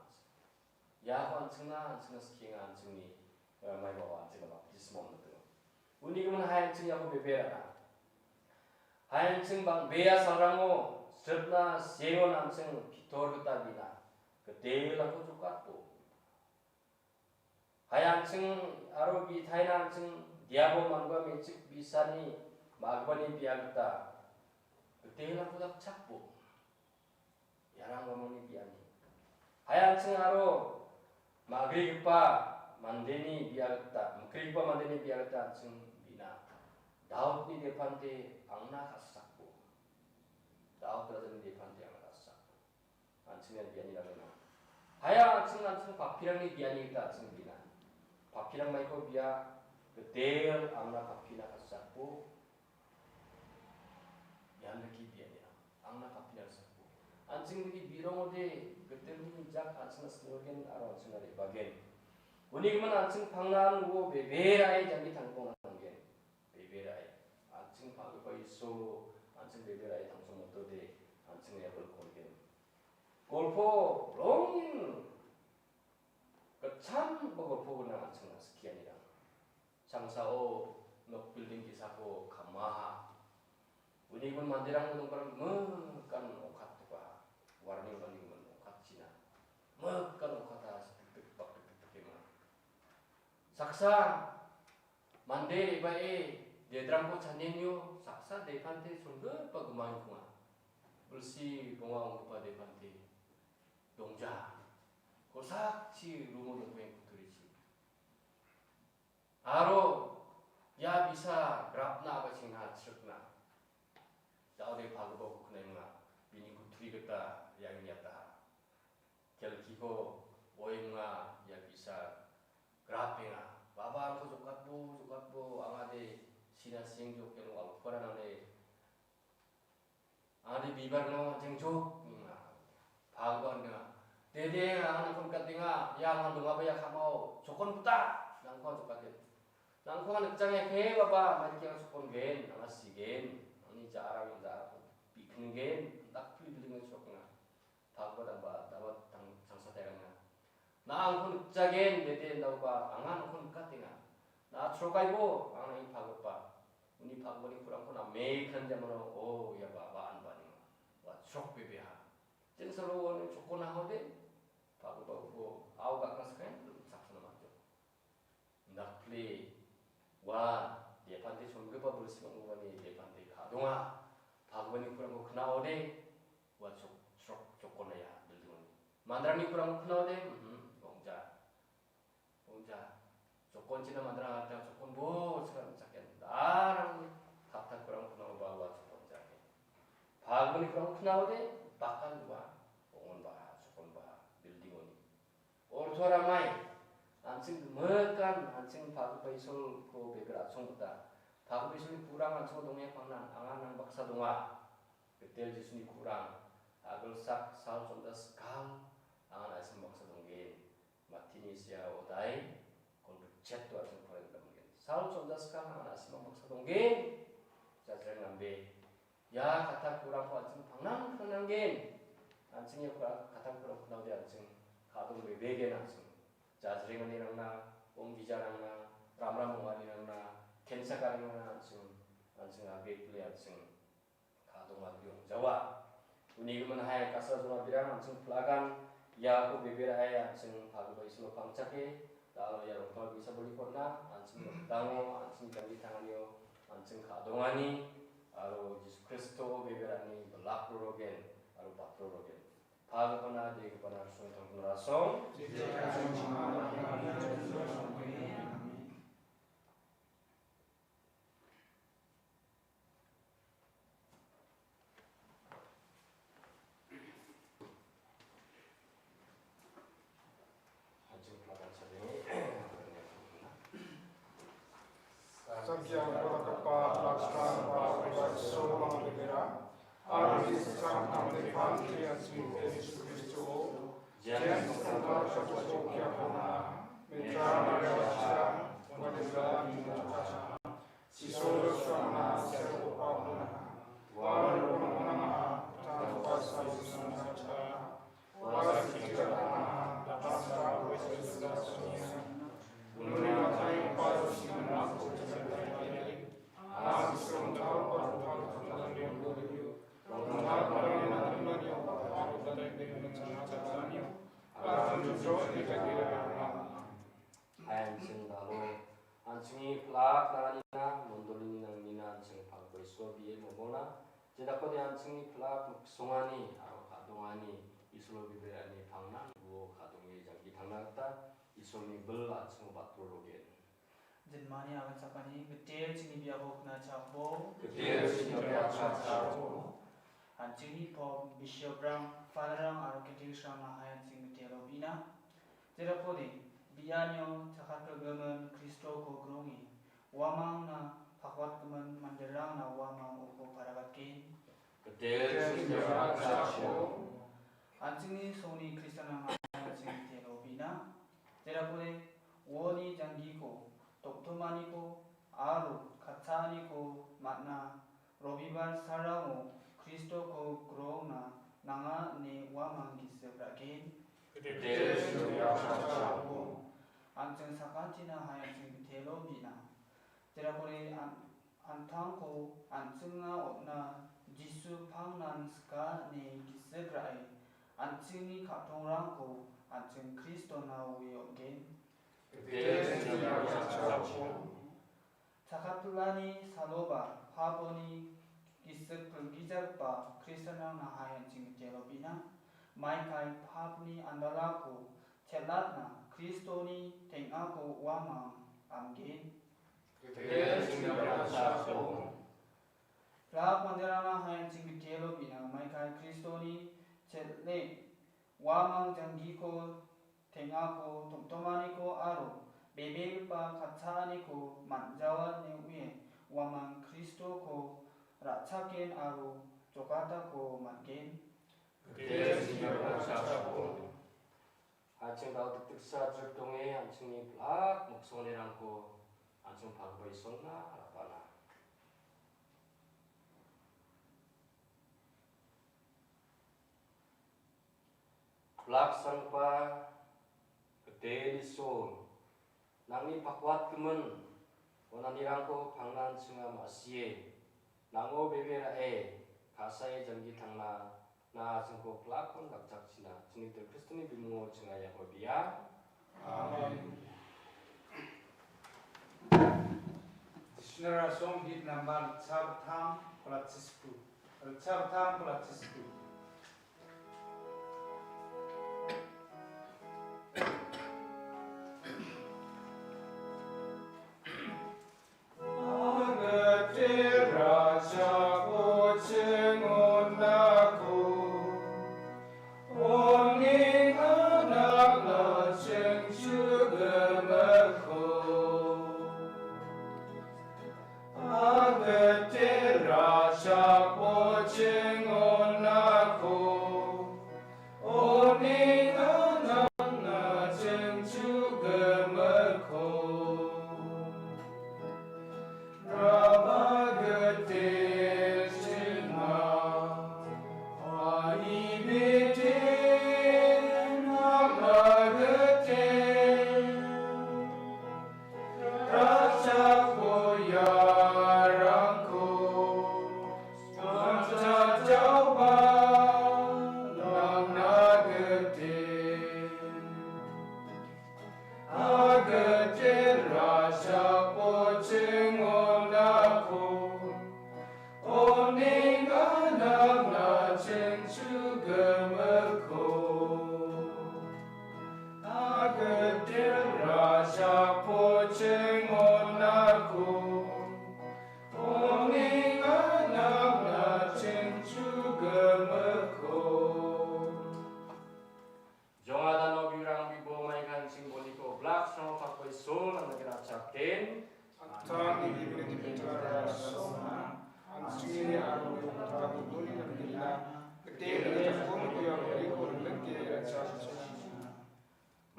Iako an·chingna, an·chingna skienga an·chingni, eh, maiba an·chingna baptisma on·gipa. Uni gimin hai an·ching iako beberana. Hai an·ching bang·bea salrango sripna sengon an·ching Pitor gita bina. Gitelako jokatbo. Hai an·ching aro bi-, taina an·ching diabol man·gipa me·chik bisani ma·gipani bia gita gitelako dakchakbo. Iarang uamangni biani. Hai an·ching aro ma·grigipa mandeni bia gita, mikrigipa mandeni bia gita an·ching bina. Daudni depante angna ka·sachakbo. Daud rajani depante angna ka·sachakbo. An·chingna biani ragena. Haya an·ching, an·ching papirangni biani gita an·ching bina. Papirang maiko bia, gitel angna papina ka·sachakbo. Ian dake biani rang. Angna papina ka·sachakbo. An·ching dake birongode, gitelni jak an·chingna sinogen aro an·chingna re·bagen. Uni gimin an·ching pangnan uo beberae janggi tangkona nanggen. Beberae. An·ching pang·gipa Isolo, an·ching beberae tangchong motode, an·ching ia golko nigen. Golpo rongin gitcham ba golpo gnang an·chingna skianirang. Changsao nok building ge·sako kamaha. Uni gimin manderang dongparang mekan ongkattoka. Warning, warning, mekan ongkatchina. Mekan ongkata, tik, tik, pak, tik, tik, tik, ema. Saksa mande re·bae dedrangko chanenio saksa depante chongipa gimangkonga. Bilsi bonga onggipa depante dongja. Kosakchi rumo dongpeng kutturichi. Aro ia bisa grapna aba chingna chrikna. Daode palgipa uknenga bini kutturi gita iangiataha. Kelkiko oenga ia bisa grapenga. Baba angko jokatbo, jokatbo, angade sina seng jok iano alpara nangde. Angade bibar no jeng jok ninga. Bhagwan ninga. Dede ang nangkon katinga, ia ang dongaba ia kamao, jokon buta, nangko jokatin. Nangko nikjang ya ke baba, mai kia jokon gen, anga sigen, angni jarang ja, bikn gen, dak pli biling jokna. Bhagwat amba, dawa tang, changsa terangna. Na angko nikjagen, dede, dawa, anga angko nikatenga. Na chrokaibo, anga nangni Bhagwatba. Uni Bhagwatni kurangko na mekhan jamano, o, ia ba, ba, an ba ninga. Wa chrok bebeha. Jeng salo wani chokona hode, Bhagwatba uko, au gakna skai, saksana majo. Dakple ua depante chongipa bilsik ong·gipani depante ka·donga. Bhagwani kurangko knaode ua chok-, chrok chokona ia bildingoni. Mandrangni kurangko knaode, mhm, Bonchina manderang arita chokon bo chakram chaken. Darang kata kurang kuna ba wa chokon chaken. Paguni kurang kuna ode bakan wa ongon ba chokon ba building oni. Ortho ramai, an·ching gimikan, an·ching pagipa Isolko bebe ra·chong gita. Pagipa Isolni kurang an·ching donge pangnan, angan nang baksa donga. Gitel Jisuni kurang, agilsak sal chonda skal, angan a·sing baksa donggen. Matini sia odai, kolbet chet to an·ching poraiba donggen. Sal chonda skal, angan a·sing baksa donggen. Jajreng nambe. Ia kata kurangko an·ching pangnan pangnan gen. An·ching ia kura-, kata kurangko naode an·ching ka·dong bebegen an·ching. Jajrenganirangna, ong gijarangna, ramram ong·anirangna, kensa karingrangna an·ching, an·ching agekle an·ching ka·dong agri ong·jawa. Uni gimin hai kasa jona birang an·ching pil·agan, iako bebe ra·e an·ching pagipa Isolo pangchake, da·alo ia rongtal ge·sa boliko on·a, an·ching rikdango, an·ching janggi tanganio, an·ching ka·dongani, aro Jisu Kristo bebe ra·ani bilak rorogen, aro batrorogen. Pagipana, degipana, songtangpana rasong. Santiago dakgipa laksana ba uba Isolmang ribera, aro Jisu Kristoni pangki an·ching Jisu Kristo, James tangka chakchako kiapona, mitra Maria cha, wadibra minta cha. Sisolo suangna siato pauna. Waro nonga, tangko pasa Yesus nangkata. Wasa kija pauna, tangsa wesa suda sunia. Unuri matai pasa sinangko jaga. Ang sung tau paru paru paru paru. Rong paru paru paru paru. Ang jujur di jaga. Hai an·ching dalo, an·chingni plak nanganina, mondolini nanganina, an·ching pagipa Isol bie momona, jedakode an·chingni plak miksongani aro ka·dongani, Isolo bebe ra·ani pangnan guo ka·donge janggi tangna gita, Isolni bil an·chingo batro rogen. Jinmani aganchakani, gitel chini biapo kna chakbo. Gitel chini biapo kna chakbo. An·chingni pop, bishop-rang, father-rang aro catechist-rangna hai an·ching gitelo bina. Jerakode, bianio chakatgimin Kristoko gronge, uamangna pakwatgimin manderangna uamang uko paragatgen. An·chingni songni Kristianrangna an·ching telo bina. Jerakode, uoni janggiko, toktomaniko, aro katchaaniko man·a Robibar salrango Kristoko grongna nanga ine uamang gisik ra·gen. An·ching sakantina hai an·ching gitelo bina. Jerakode an-, an·tangko an·chinga on·a Jisu pangnan sika ine gisik ra·e, an·chingni ka·tongrangko an·ching Kristona oe on·gen. Chakatpilani saloba paponi gisik pilgijagipa Kristianrangna hai an·ching gitelo bina. Maikai papni andalako chetlatna Kristoni teng·ako uamang amgen. Plak manderangna hai an·ching gitelo bina, maikai Kristoni chet·e uamang janggiko teng·ako, tomtomaniko aro bebegipa katchaaniko man·jawa ine uie uamang Kristoko ra·chaken aro jokatako man·gen. An·ching dal dikdiksa jrik donge, an·chingni plak miksonirangko an·ching pagipa Isolna rabana. Plak sanggipa, gitel Isol, nangni pakwatgimin onanirangko pangnan chinga ma·sie, nang·o bebe ra·e, ka·sae janggi tangna, na·a jingko plakkon dakchakchina, chingni Kristoni bimungo chinga iako bia. Amen. Dictionary song hit number ritchagittam kolatchisku. Ritchagittam kolatchisku.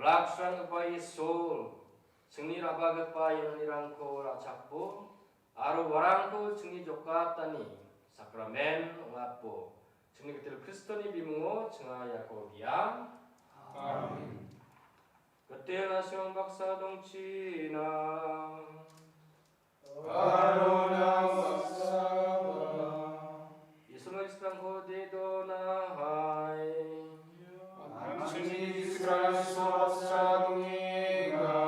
Blaksranggipa Isol, chingni ra·bagipa ianirangko ra·chakbo, aro uarangko chingni jokatani sakramen ong·atbo, chingni gitel Kristoni bimungo chinga iako biang. Amen. Gitel na·simang baksa dongchina. Aro nang baksaba. Isolni gisrangko de donahai. An·chingni gisrang Isol baksa dongenga.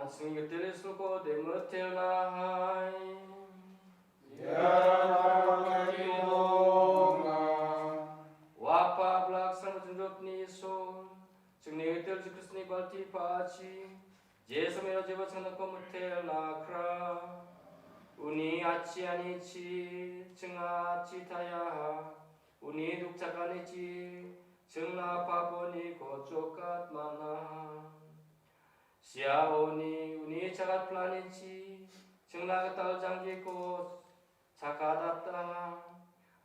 An·chingni gitel Isolko de mitelnahai. Ia donga. Ua pa blaksrang jongjotni Isol, chingni gitel Jisu Kristoni balti pa·achi, Jesu mera jeba changnako mitelnakra. Uni achianichi, chinga achitaia. Uni dukchakanichi, chingna paponiko jokat man·a. Siaoni, uni chakat planichi, chingna gital janggiko chakadata.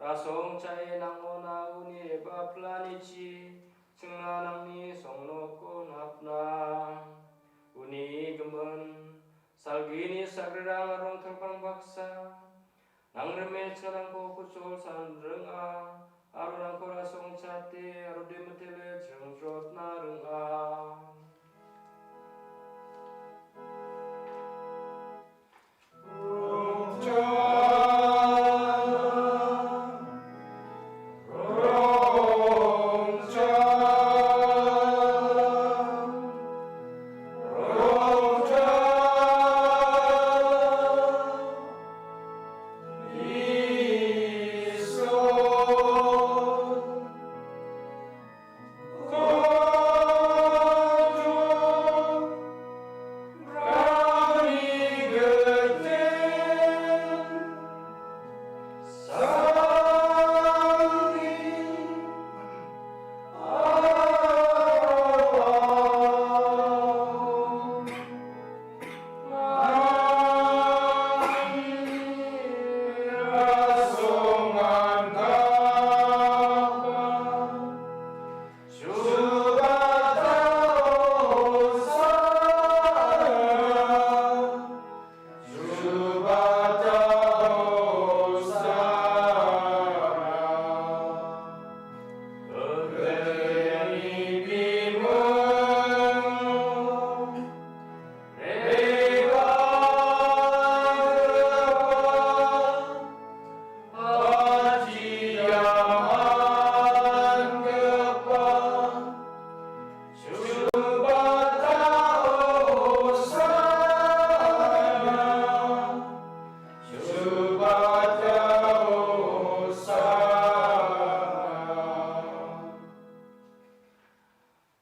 Rasong cha·e nangona uni re·baa planichi, chingna nangni songnokko napna. Uni gimin, salgini sagrirang aro rongtalrang baksa, nang rime chingnarangko kuchol san ring·a, aro nangko rasong chate aro de mitele jongjotna ring·a.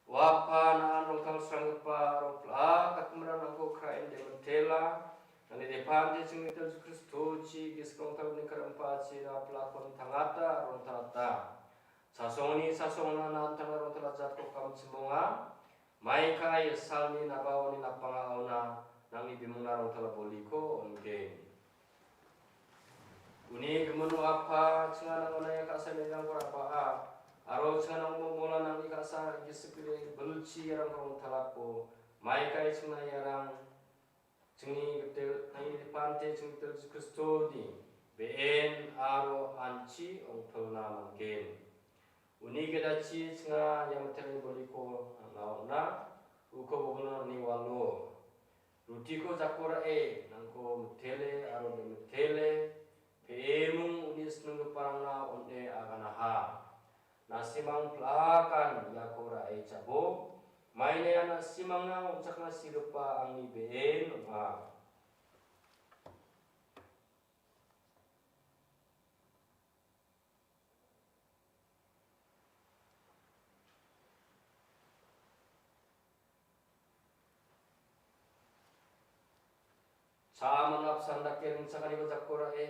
Ua pa na·an rongtalsranggipa aro pla dakgiminrangko krain de mitela, nangni depante chingnitel Jisu Kristochi gisik rongtalni karimpa china plakon tangata aro rongtalata. Chasongni chasongna na·an tangna rongtala jatko kamchimonga. Maikai salni nabaoni napanga aona nangni bimungna rongtala boliko on·gen. Uni gimino apa chinga nangona ia ka·sa ianirangko rapa·a. Aro chinga nangmo mola nangni ka·sa gisik gni bilchi iarangko rongtalapo. Maikai chingna iarang chingni gitel, nangni pante chinggitel Jisu Kristoni be·en aro an·chi ong·pilna man·gen. Uni gidachi chinga ia mitelni boliko nang·na on·a, uko bobono nangni walo. Rutiko jako ra·e, nangko mitele aro de mitele, pe·emung uni sininggiparangna on·e aganaha. Na·simang pil·akan iako ra·e chabo, maina ia na·simangna on·chakna sigipa angni be·en ong·a. Cha·a man·a apsan dake ringchakaniko jako ra·e,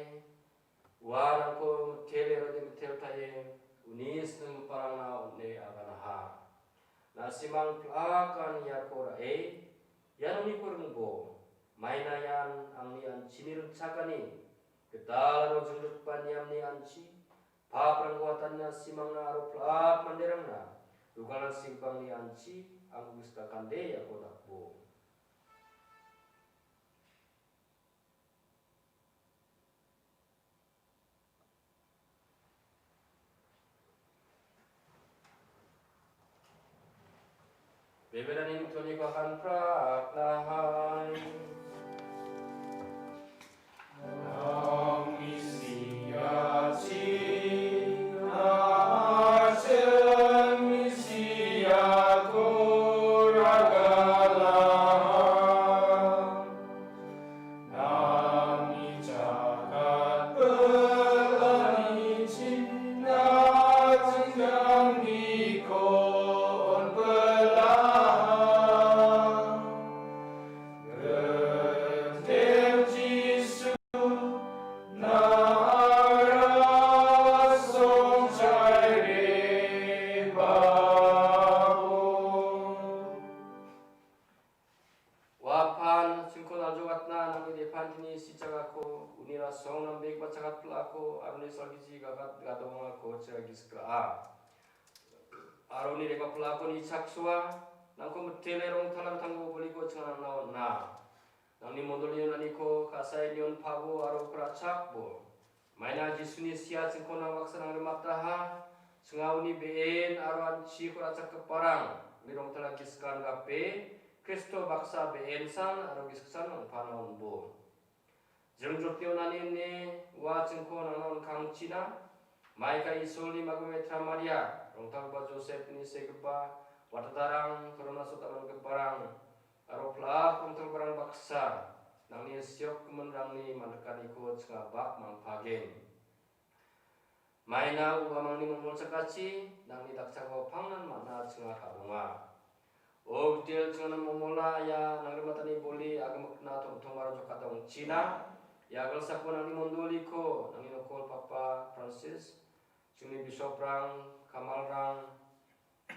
uarangko mitele aro de mitel·tae, uni sininggiparangna on·e aganaha. Na·simang pil·akan iako ra·e, ian oniko ringbo, maina ian angni an·chini ringchakani, gital aro jongjotgipa niamni an·chi, paprangko watani na·simangna aro pil·ak manderangna, Dugalan sigbangni anchi, anggusta kande iako dakbo. Beberani mitoni kakan prak nahai. Nang misia cina, misia kuragala. Nangni jagat belani chinna jingjangniko onpelaha. Genteng Jisu, nara songchaire babo. Ua pan chingkon aljogatna nangni depantini sichagako, unira song nambekba chagat plako, aro uni salgiji gagat gadongako chagiskaa. Aro uni reba plako ni chaksoa, nangko mitele rongtalan tanggo boliko chingana naona. Nangni mondolini naniko kasai nion pabo aro kra chakbo. Maina Jisuni sia chingkona baksa nangrimataha, chingaoni be·en aro anchiko ra·chakgiparang, mirongtala giskan gape, Kristo baksa be·ensan aro gisksan ong·pana onbo. Jringjotni onani ine ua chingko nangna onkangchina, maika Isolni magume Tra Maria, rongtalgipa Josepni segipa, watatarang, torona sota mangiparang, aro plak rongtalgiparang baksa, nangni siok giminrangni man·rikaniko chingabak mangpagen. Maina uamangni mongmolchakachi, nangni dakchakao pangnan man·a chinga ka·donga. O gitel chingana mongmola ia nangrimatani boli agimikna tongtong aro jokata ong·china. Ia agilsako nangni mondoliko, nangni nokol Papa Francis, chingni bisoprang, kamalrang,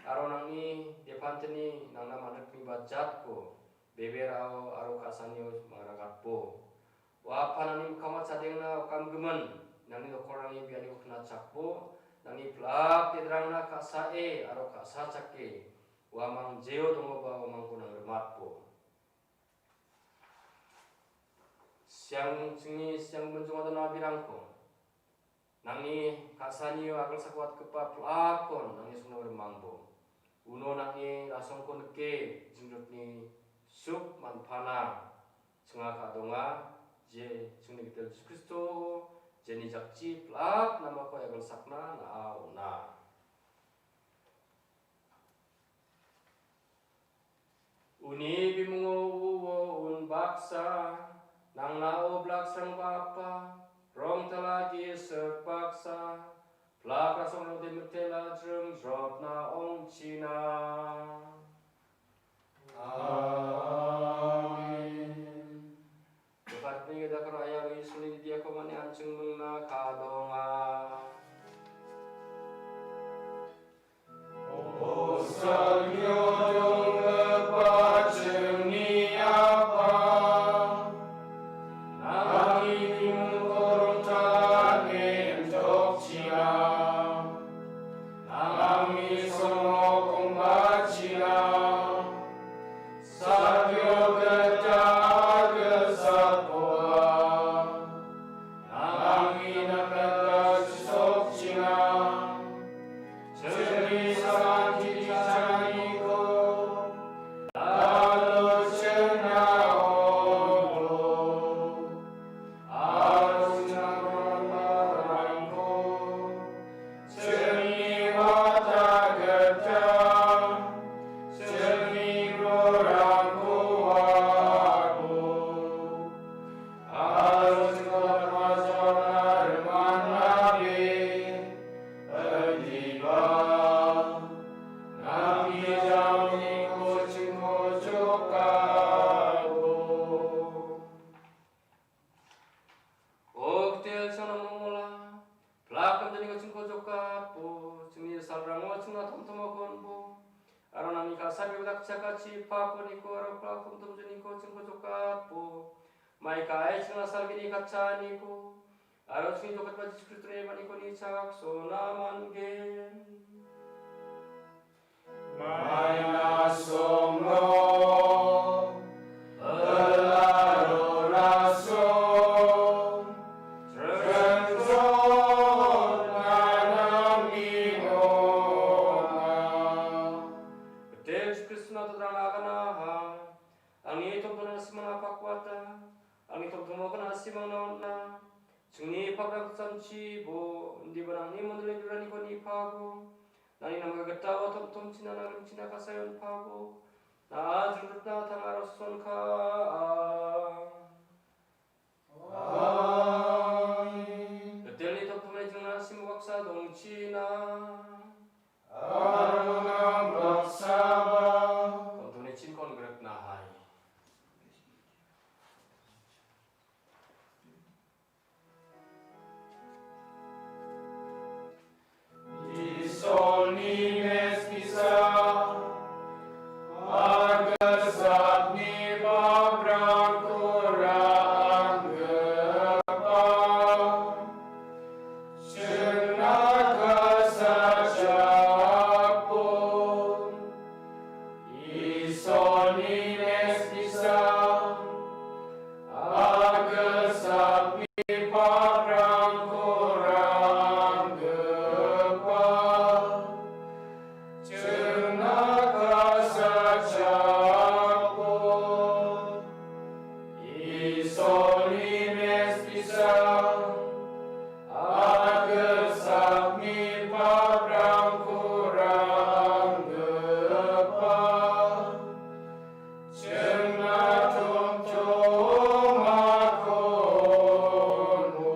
aro nangni depanteni nangna man·rikmipa jatko beberao aro ka·sanio mangragatbo. Ua panani mikkangma chadengna okamgimin, nangni nokorrangni bianiko knachakbo, nangni plak dedrangna ka·sae aro ka·sa chake, uamang jeo dongoba uamangko nangrimatbo. Siang chingni siang minjong adona birangko, nangni ka·sanio agilsako watgipa plakon nangni songna rimangbo. Uno nangni rasongko nike jingrikni suk man·pana chinga ka·donga, je chingni gitel Jisu Kristo, jeni jakchi plak namako agilsakna na·a on·a. Uni bimungo uo unbaksa, nangna oblaksangba apa, rongtalagi sekbaksa, plak rasongrangde mitela jringjrotna ong·china. Amen. Dokatni gita koro ayang Isolni didiako mani an·ching mingna ka·donga. O salgio donggipa chingni Apa, nangni bimung korongtane enchokchina, nangni songok ong·bachina, salgio gita agilsakoba, nangni namnata chisokchina, chingni sakanti chaniko, lalo chingna ong·o. Aro chingna rangko, chingni wata gita, chingni rorangko wako. Aro chingna rajana rimana be, andiba, nangni jamni ko chingko jokabo. O gitel chingna mongmola, plak kamjaniko chingko jokatbo, chingni salrango chingna tomtomako on·bo. Aro nangni ka·sa bebak chakachi pakoniko aro plak tomtomjaniko chingko jokatbo. Mai ka·e chingna salgini katchaniko, aro chingni jokatba Jisu Kristoni maniko ni chaksona man·gen. Maina somro, belaro raso, jrenjot nanang ningonga. Gede Yesus Kristus na totrang agana ha, angni tongtona simang apakwata, angni tongtongmokon asimang naona, chingni paprang samchibo, indiba nangni mondolni duraniko nipabo, nangni namga gitao tomtomchina nangni china kasayon pabo, na ajrutna tangaro sonka. Amen. Betelni toptopni jingrang simo baksa dongchina. Aro nang baksaba. Toptopni chinkon grikna hai. Isolni meskisa, agilsakni paprangko ra·anggipa, chingna kasachapo. Isolni meskisa, agilsakni paprangko ra·anggipa, chingna kasachapo. Isolni meskisa, agilsakni paprangko ra·anggipa, chingna tomtomakono.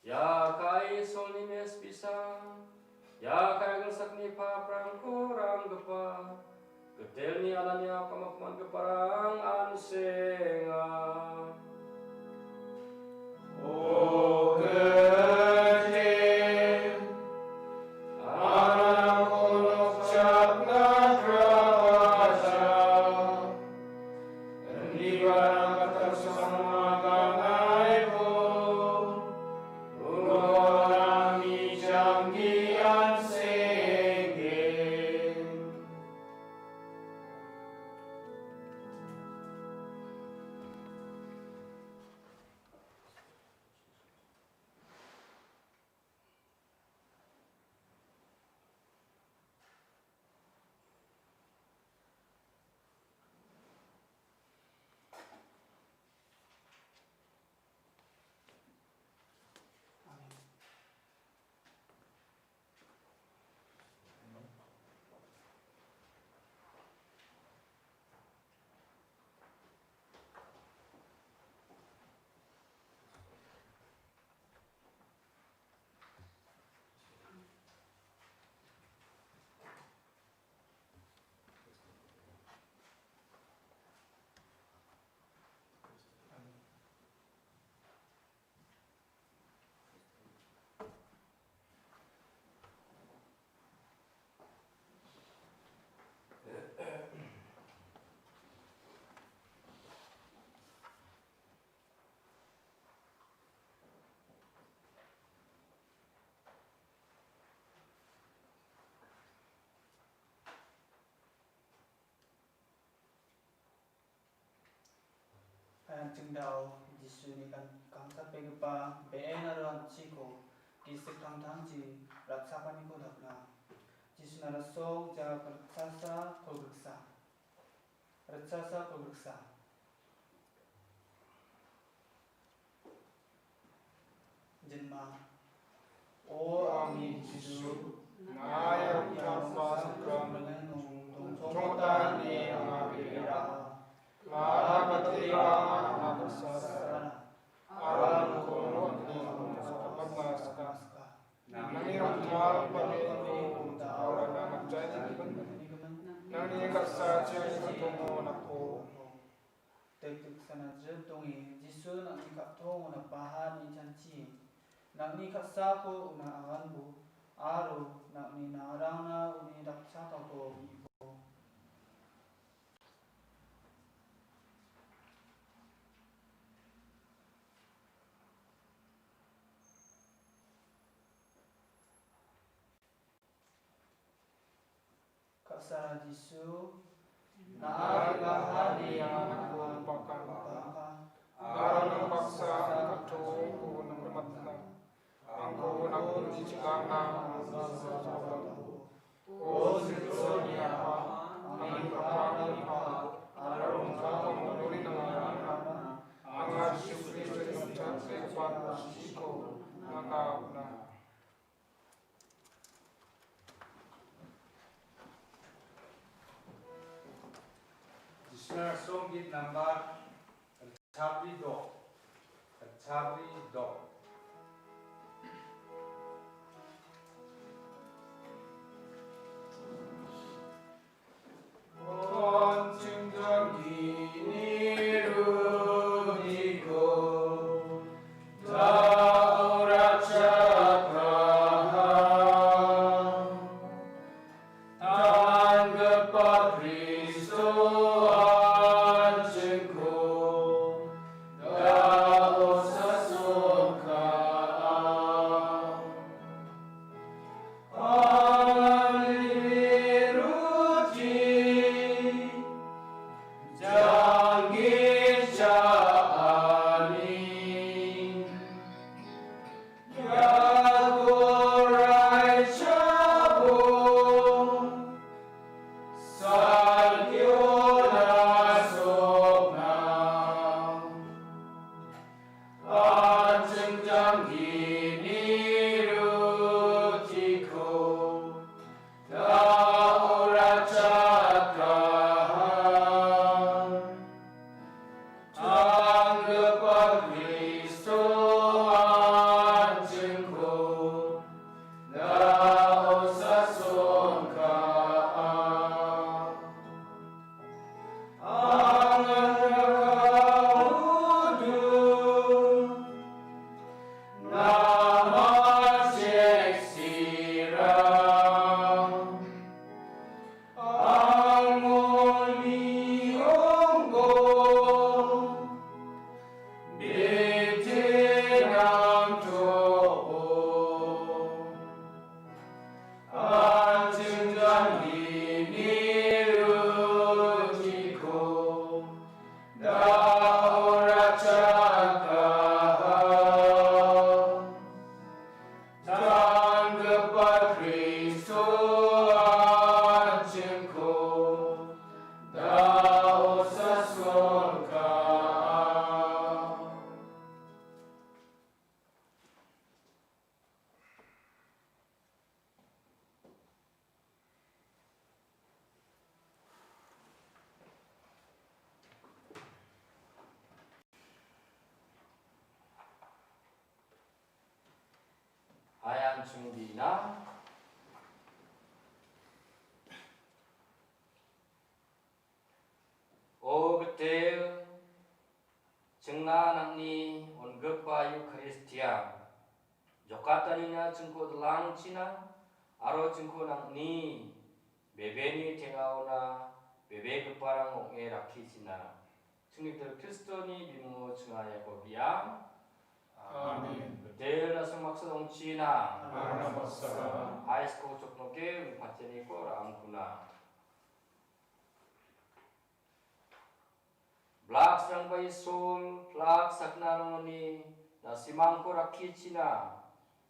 Ia ka·e Isolni meskisa, ia ka·e agilsakni paprangko ra·anggipa, Gitelni alania kamakmangiparang an·senga. O Gitel, anang onokchakna grabajak, indiba nang katarusang maganaibo, uno nang mijanggi an·senge. An·ching dao Jisuni kan-, kangkatbegipa be·en aro an·chiko gisik tangtangchi ratchapaniko dakna. Jisuna rasong jak ritsasa kolgriksa. Ritsasa kolgriksa. Jinma. O angni Jisu, na·a ia rikgipa sakramentko dongchongmota ine anga bera. Klara bateba anga baksa sara. Aro nokko nokni amo sakapatna sika. Nangni rongtalgipa nokko nokko nangni ka·sachina tongo nako. Dikdiksanatri donge, Jisu nang·ni ka·tongo napaha ine chanchi. Nang·ni ka·sako una aganbo, aro nang·ni narangna uni dakchakako on·bo. Baksa Jisu, na·a ri·bahani angako pakarbaka, aro nang baksa angkatongko nangrimatna. Angko nangni chikana. O Sitsolni Apa, nangni kapangni pa, aro nangko mangori nangarangna, anga Jisu Kristoni chatbegipa chiko nanga on·a. Jisuna song git nambar Chabri dok. Chabri dok. An·ching janggini rutiko ta·o ratchakahang. Tanggipa Kristo an·chingko da·o sasonka. Angni ruti janggi cha·ani. Ia gorai chabo salgiona sokna. An·ching janggini rutiko ta·o ratchakahang. Tanggipa Kristo an·chingko da·o sasonka. Angan rakaudun nama cheksira. Angoni onggo bitenang to·o. An·ching janggini rutiko da·o ratchakahang. Tanggipa Kristo an·chingko da·o sasonka. Hai an·ching dina. O Gitel, chingna nang·ni on·gipa Eukaristia jokatanina chingko dilangchina aro chingko nang·ni bebeni teng·aona bebegiparang ong·e rakkichina. Chingni Gitel Kristoni bimungo chinga iako biang. Amen. Gitel na·sing maksud ong·china. Amen. Hai sko choknoke uni patianiko ra·angkuna. Blak srangba Isol, blak sakna rongoni na·simangko rakkichina,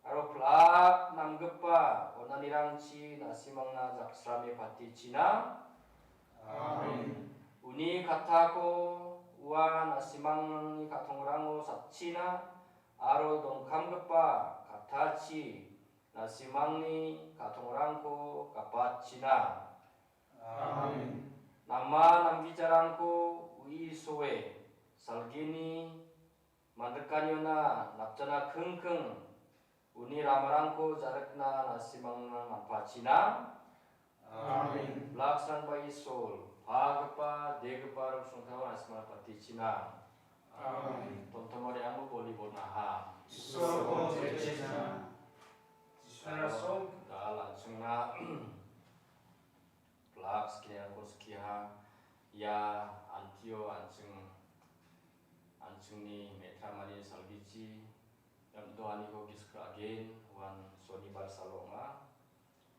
aro blak namgipa on·anirangchi na·simangna jaksrame patichina. Amen. Uni kattako ua na·simangni ka·tongrango satchina, aro dongkamgipa kattachi na·simangni ka·tongrangko gapatchina. Amen. Nama namgijarangko uisoe salgini mandikaniona napjana kingking uni ramarangko ja·rikna na·simangna manpachina. Amen. Blak srangba Isol, pagipa, degipa, rosongtao na·simangna patichina. Amen. Tomtomari amo boli bonaha. Isorko jechina. Jisuna song. Da la·chingna. Blak skiangko skiha. Ia antio an·ching, an·chingni me·tramani salgichi. Iam doaniko gisik ra·gen wan sonibar salo ong·a.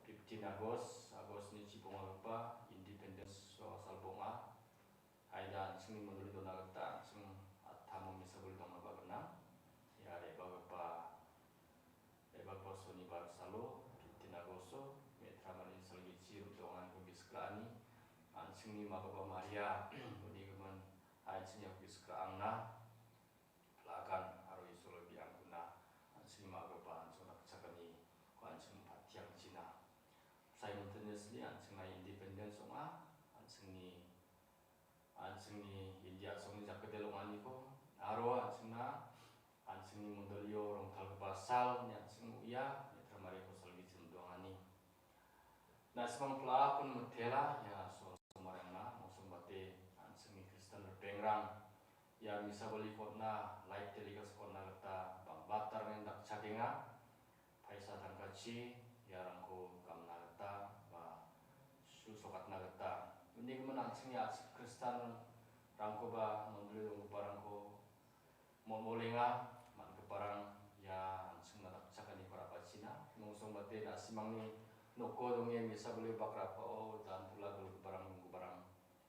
Fifteen August, August ni chi Dongagipa Independence Sogasal Bonga. Haida an·chingni mondoli dona gita an·ching attamo mesaboli dongaba gnang. Ia re·bagipa, re·bagipa sonibar salo, fifteen Agosto, me·tramani salgichi rim donganiko gisik ra·ani. An·chingni Magipa Maria, unigimin an·chingni gisik ra·angna. Lagan aro Isolo biangkona an·ching Magipa an·ching dakchakaniko an·ching patiangchina. Simultaneously an·chingna independence ong·a, an·chingni, an·chingni India a·songni jakdel ong·aniko, aro an·chingna, an·chingni mondolio rongtalgipa sal ine an·ching uia, me·tramariko salgichim doangani. Na·simang plakon mitela, ia so-, somarangna, mongsongbate, an·chingni Kristan ripengrang, ia misabaliko on·na, live telecast-ko on·na gita bang·batarangni dakchakenga. Paisa tangkachi iarangko gamna gita ba su·sokatna gita. Unigimin an·chingni a·chik Kristanrangkoba mondoli donggiparangko Mol-, molenga, man·giparang ia an·chingna dakchakaniko ra·bachina. Mongsongbate na·simangni noko donge mesaboli bakrapao dan pula donggiparang, donggiparang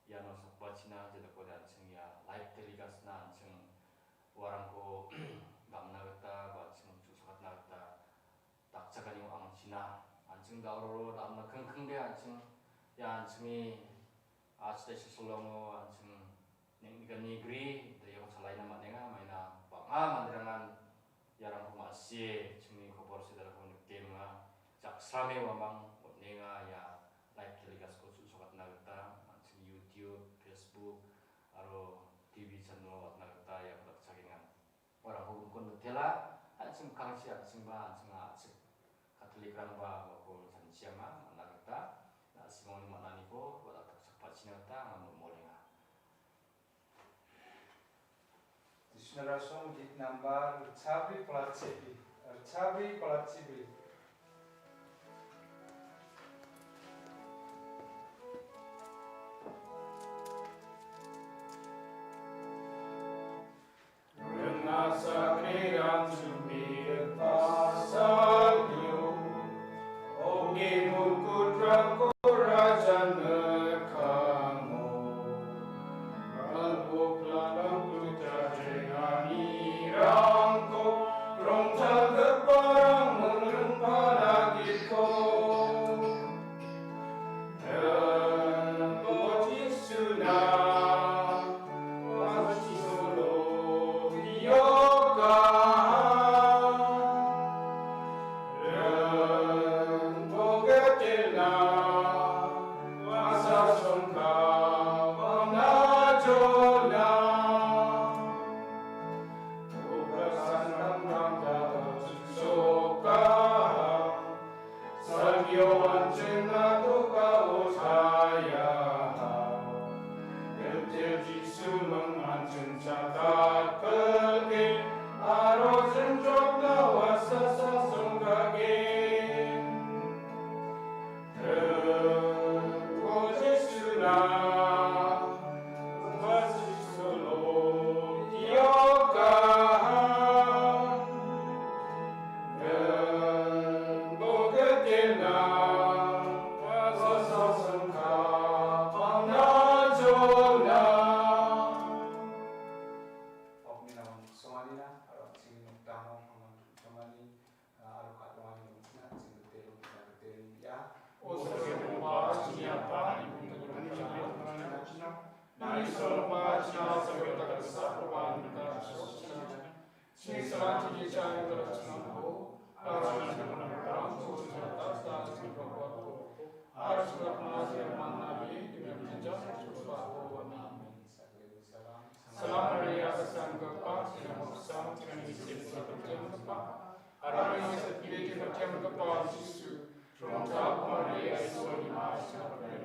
iano sakbachina, jedakode an·ching ia live telecast-na an·ching uarangko gamna gita ba an·ching chu·sakatna gita dakchakani ong·angchina. An·ching dauroro damna kingkingde an·ching ia an·chingni a·chik solongo an·ching neng·gni gri, da iako chalaina man·enga, maina bang·a manderangan iarangko ma·sie chingni kobor sedarako nikgenga. Jaksame uamang on·enga ia live telecast-ko chu·sokatna gita, an·ching YouTube, Facebook, aro T V channel-o watna gita iako dakchakenga. Uarangko gun·kon mitela, an·ching mikkangchi an·chingba, an·ching a·chik Catholic-rangba uako chanchiama man·a gita, na·simangni man·aniko wa·a dakchakpachina gita anga mol-, molenga. Dictionary song git number ritchabri palachibi, ritchabri palachibi. Rena sakrirang chumbigipa salgio, oke mukutrangko rajan mikango. Balbok labang tujajenganirangko, rongtalgiparang mingring panagiko. Rimbo Jisuna, Jisolo, Yoga. Rimbo Gedelna, Wasa Songka, Wamna Jona. Upasan Ramram Dao Soka. Salgio an·ching na·tokao chaya. Rimtil Jisuming an·ching chatatpilgen, aro jringjotna wasasa songkagen. Rimbo Jisuna, Wasi Solo, Yoga. Rimbo Gedelna, Wasa Songka, Wamna Jona. Okni namang songanina, aro chini nokdamo, namang songanina. Aro ka·dongani nokna chingripe rongna gita rim·bia. O Sorigipa, chini Apa, nangni mingtangko dona, nangni samangba china sorogipa dakgisakoba nangni dakgisochina. Chini salanti gichani dakgisango, aro chini namarangko china dakgisa chini dakgisango, aro chini dakgisango, aro chini dakgisango, Amen. Salam Maria, kasanggipa, Tuhan Isip, Tuhan Isip, Aramai sepi di macam kepala Yesus. Rongta Maria, Isol di masa, Maria,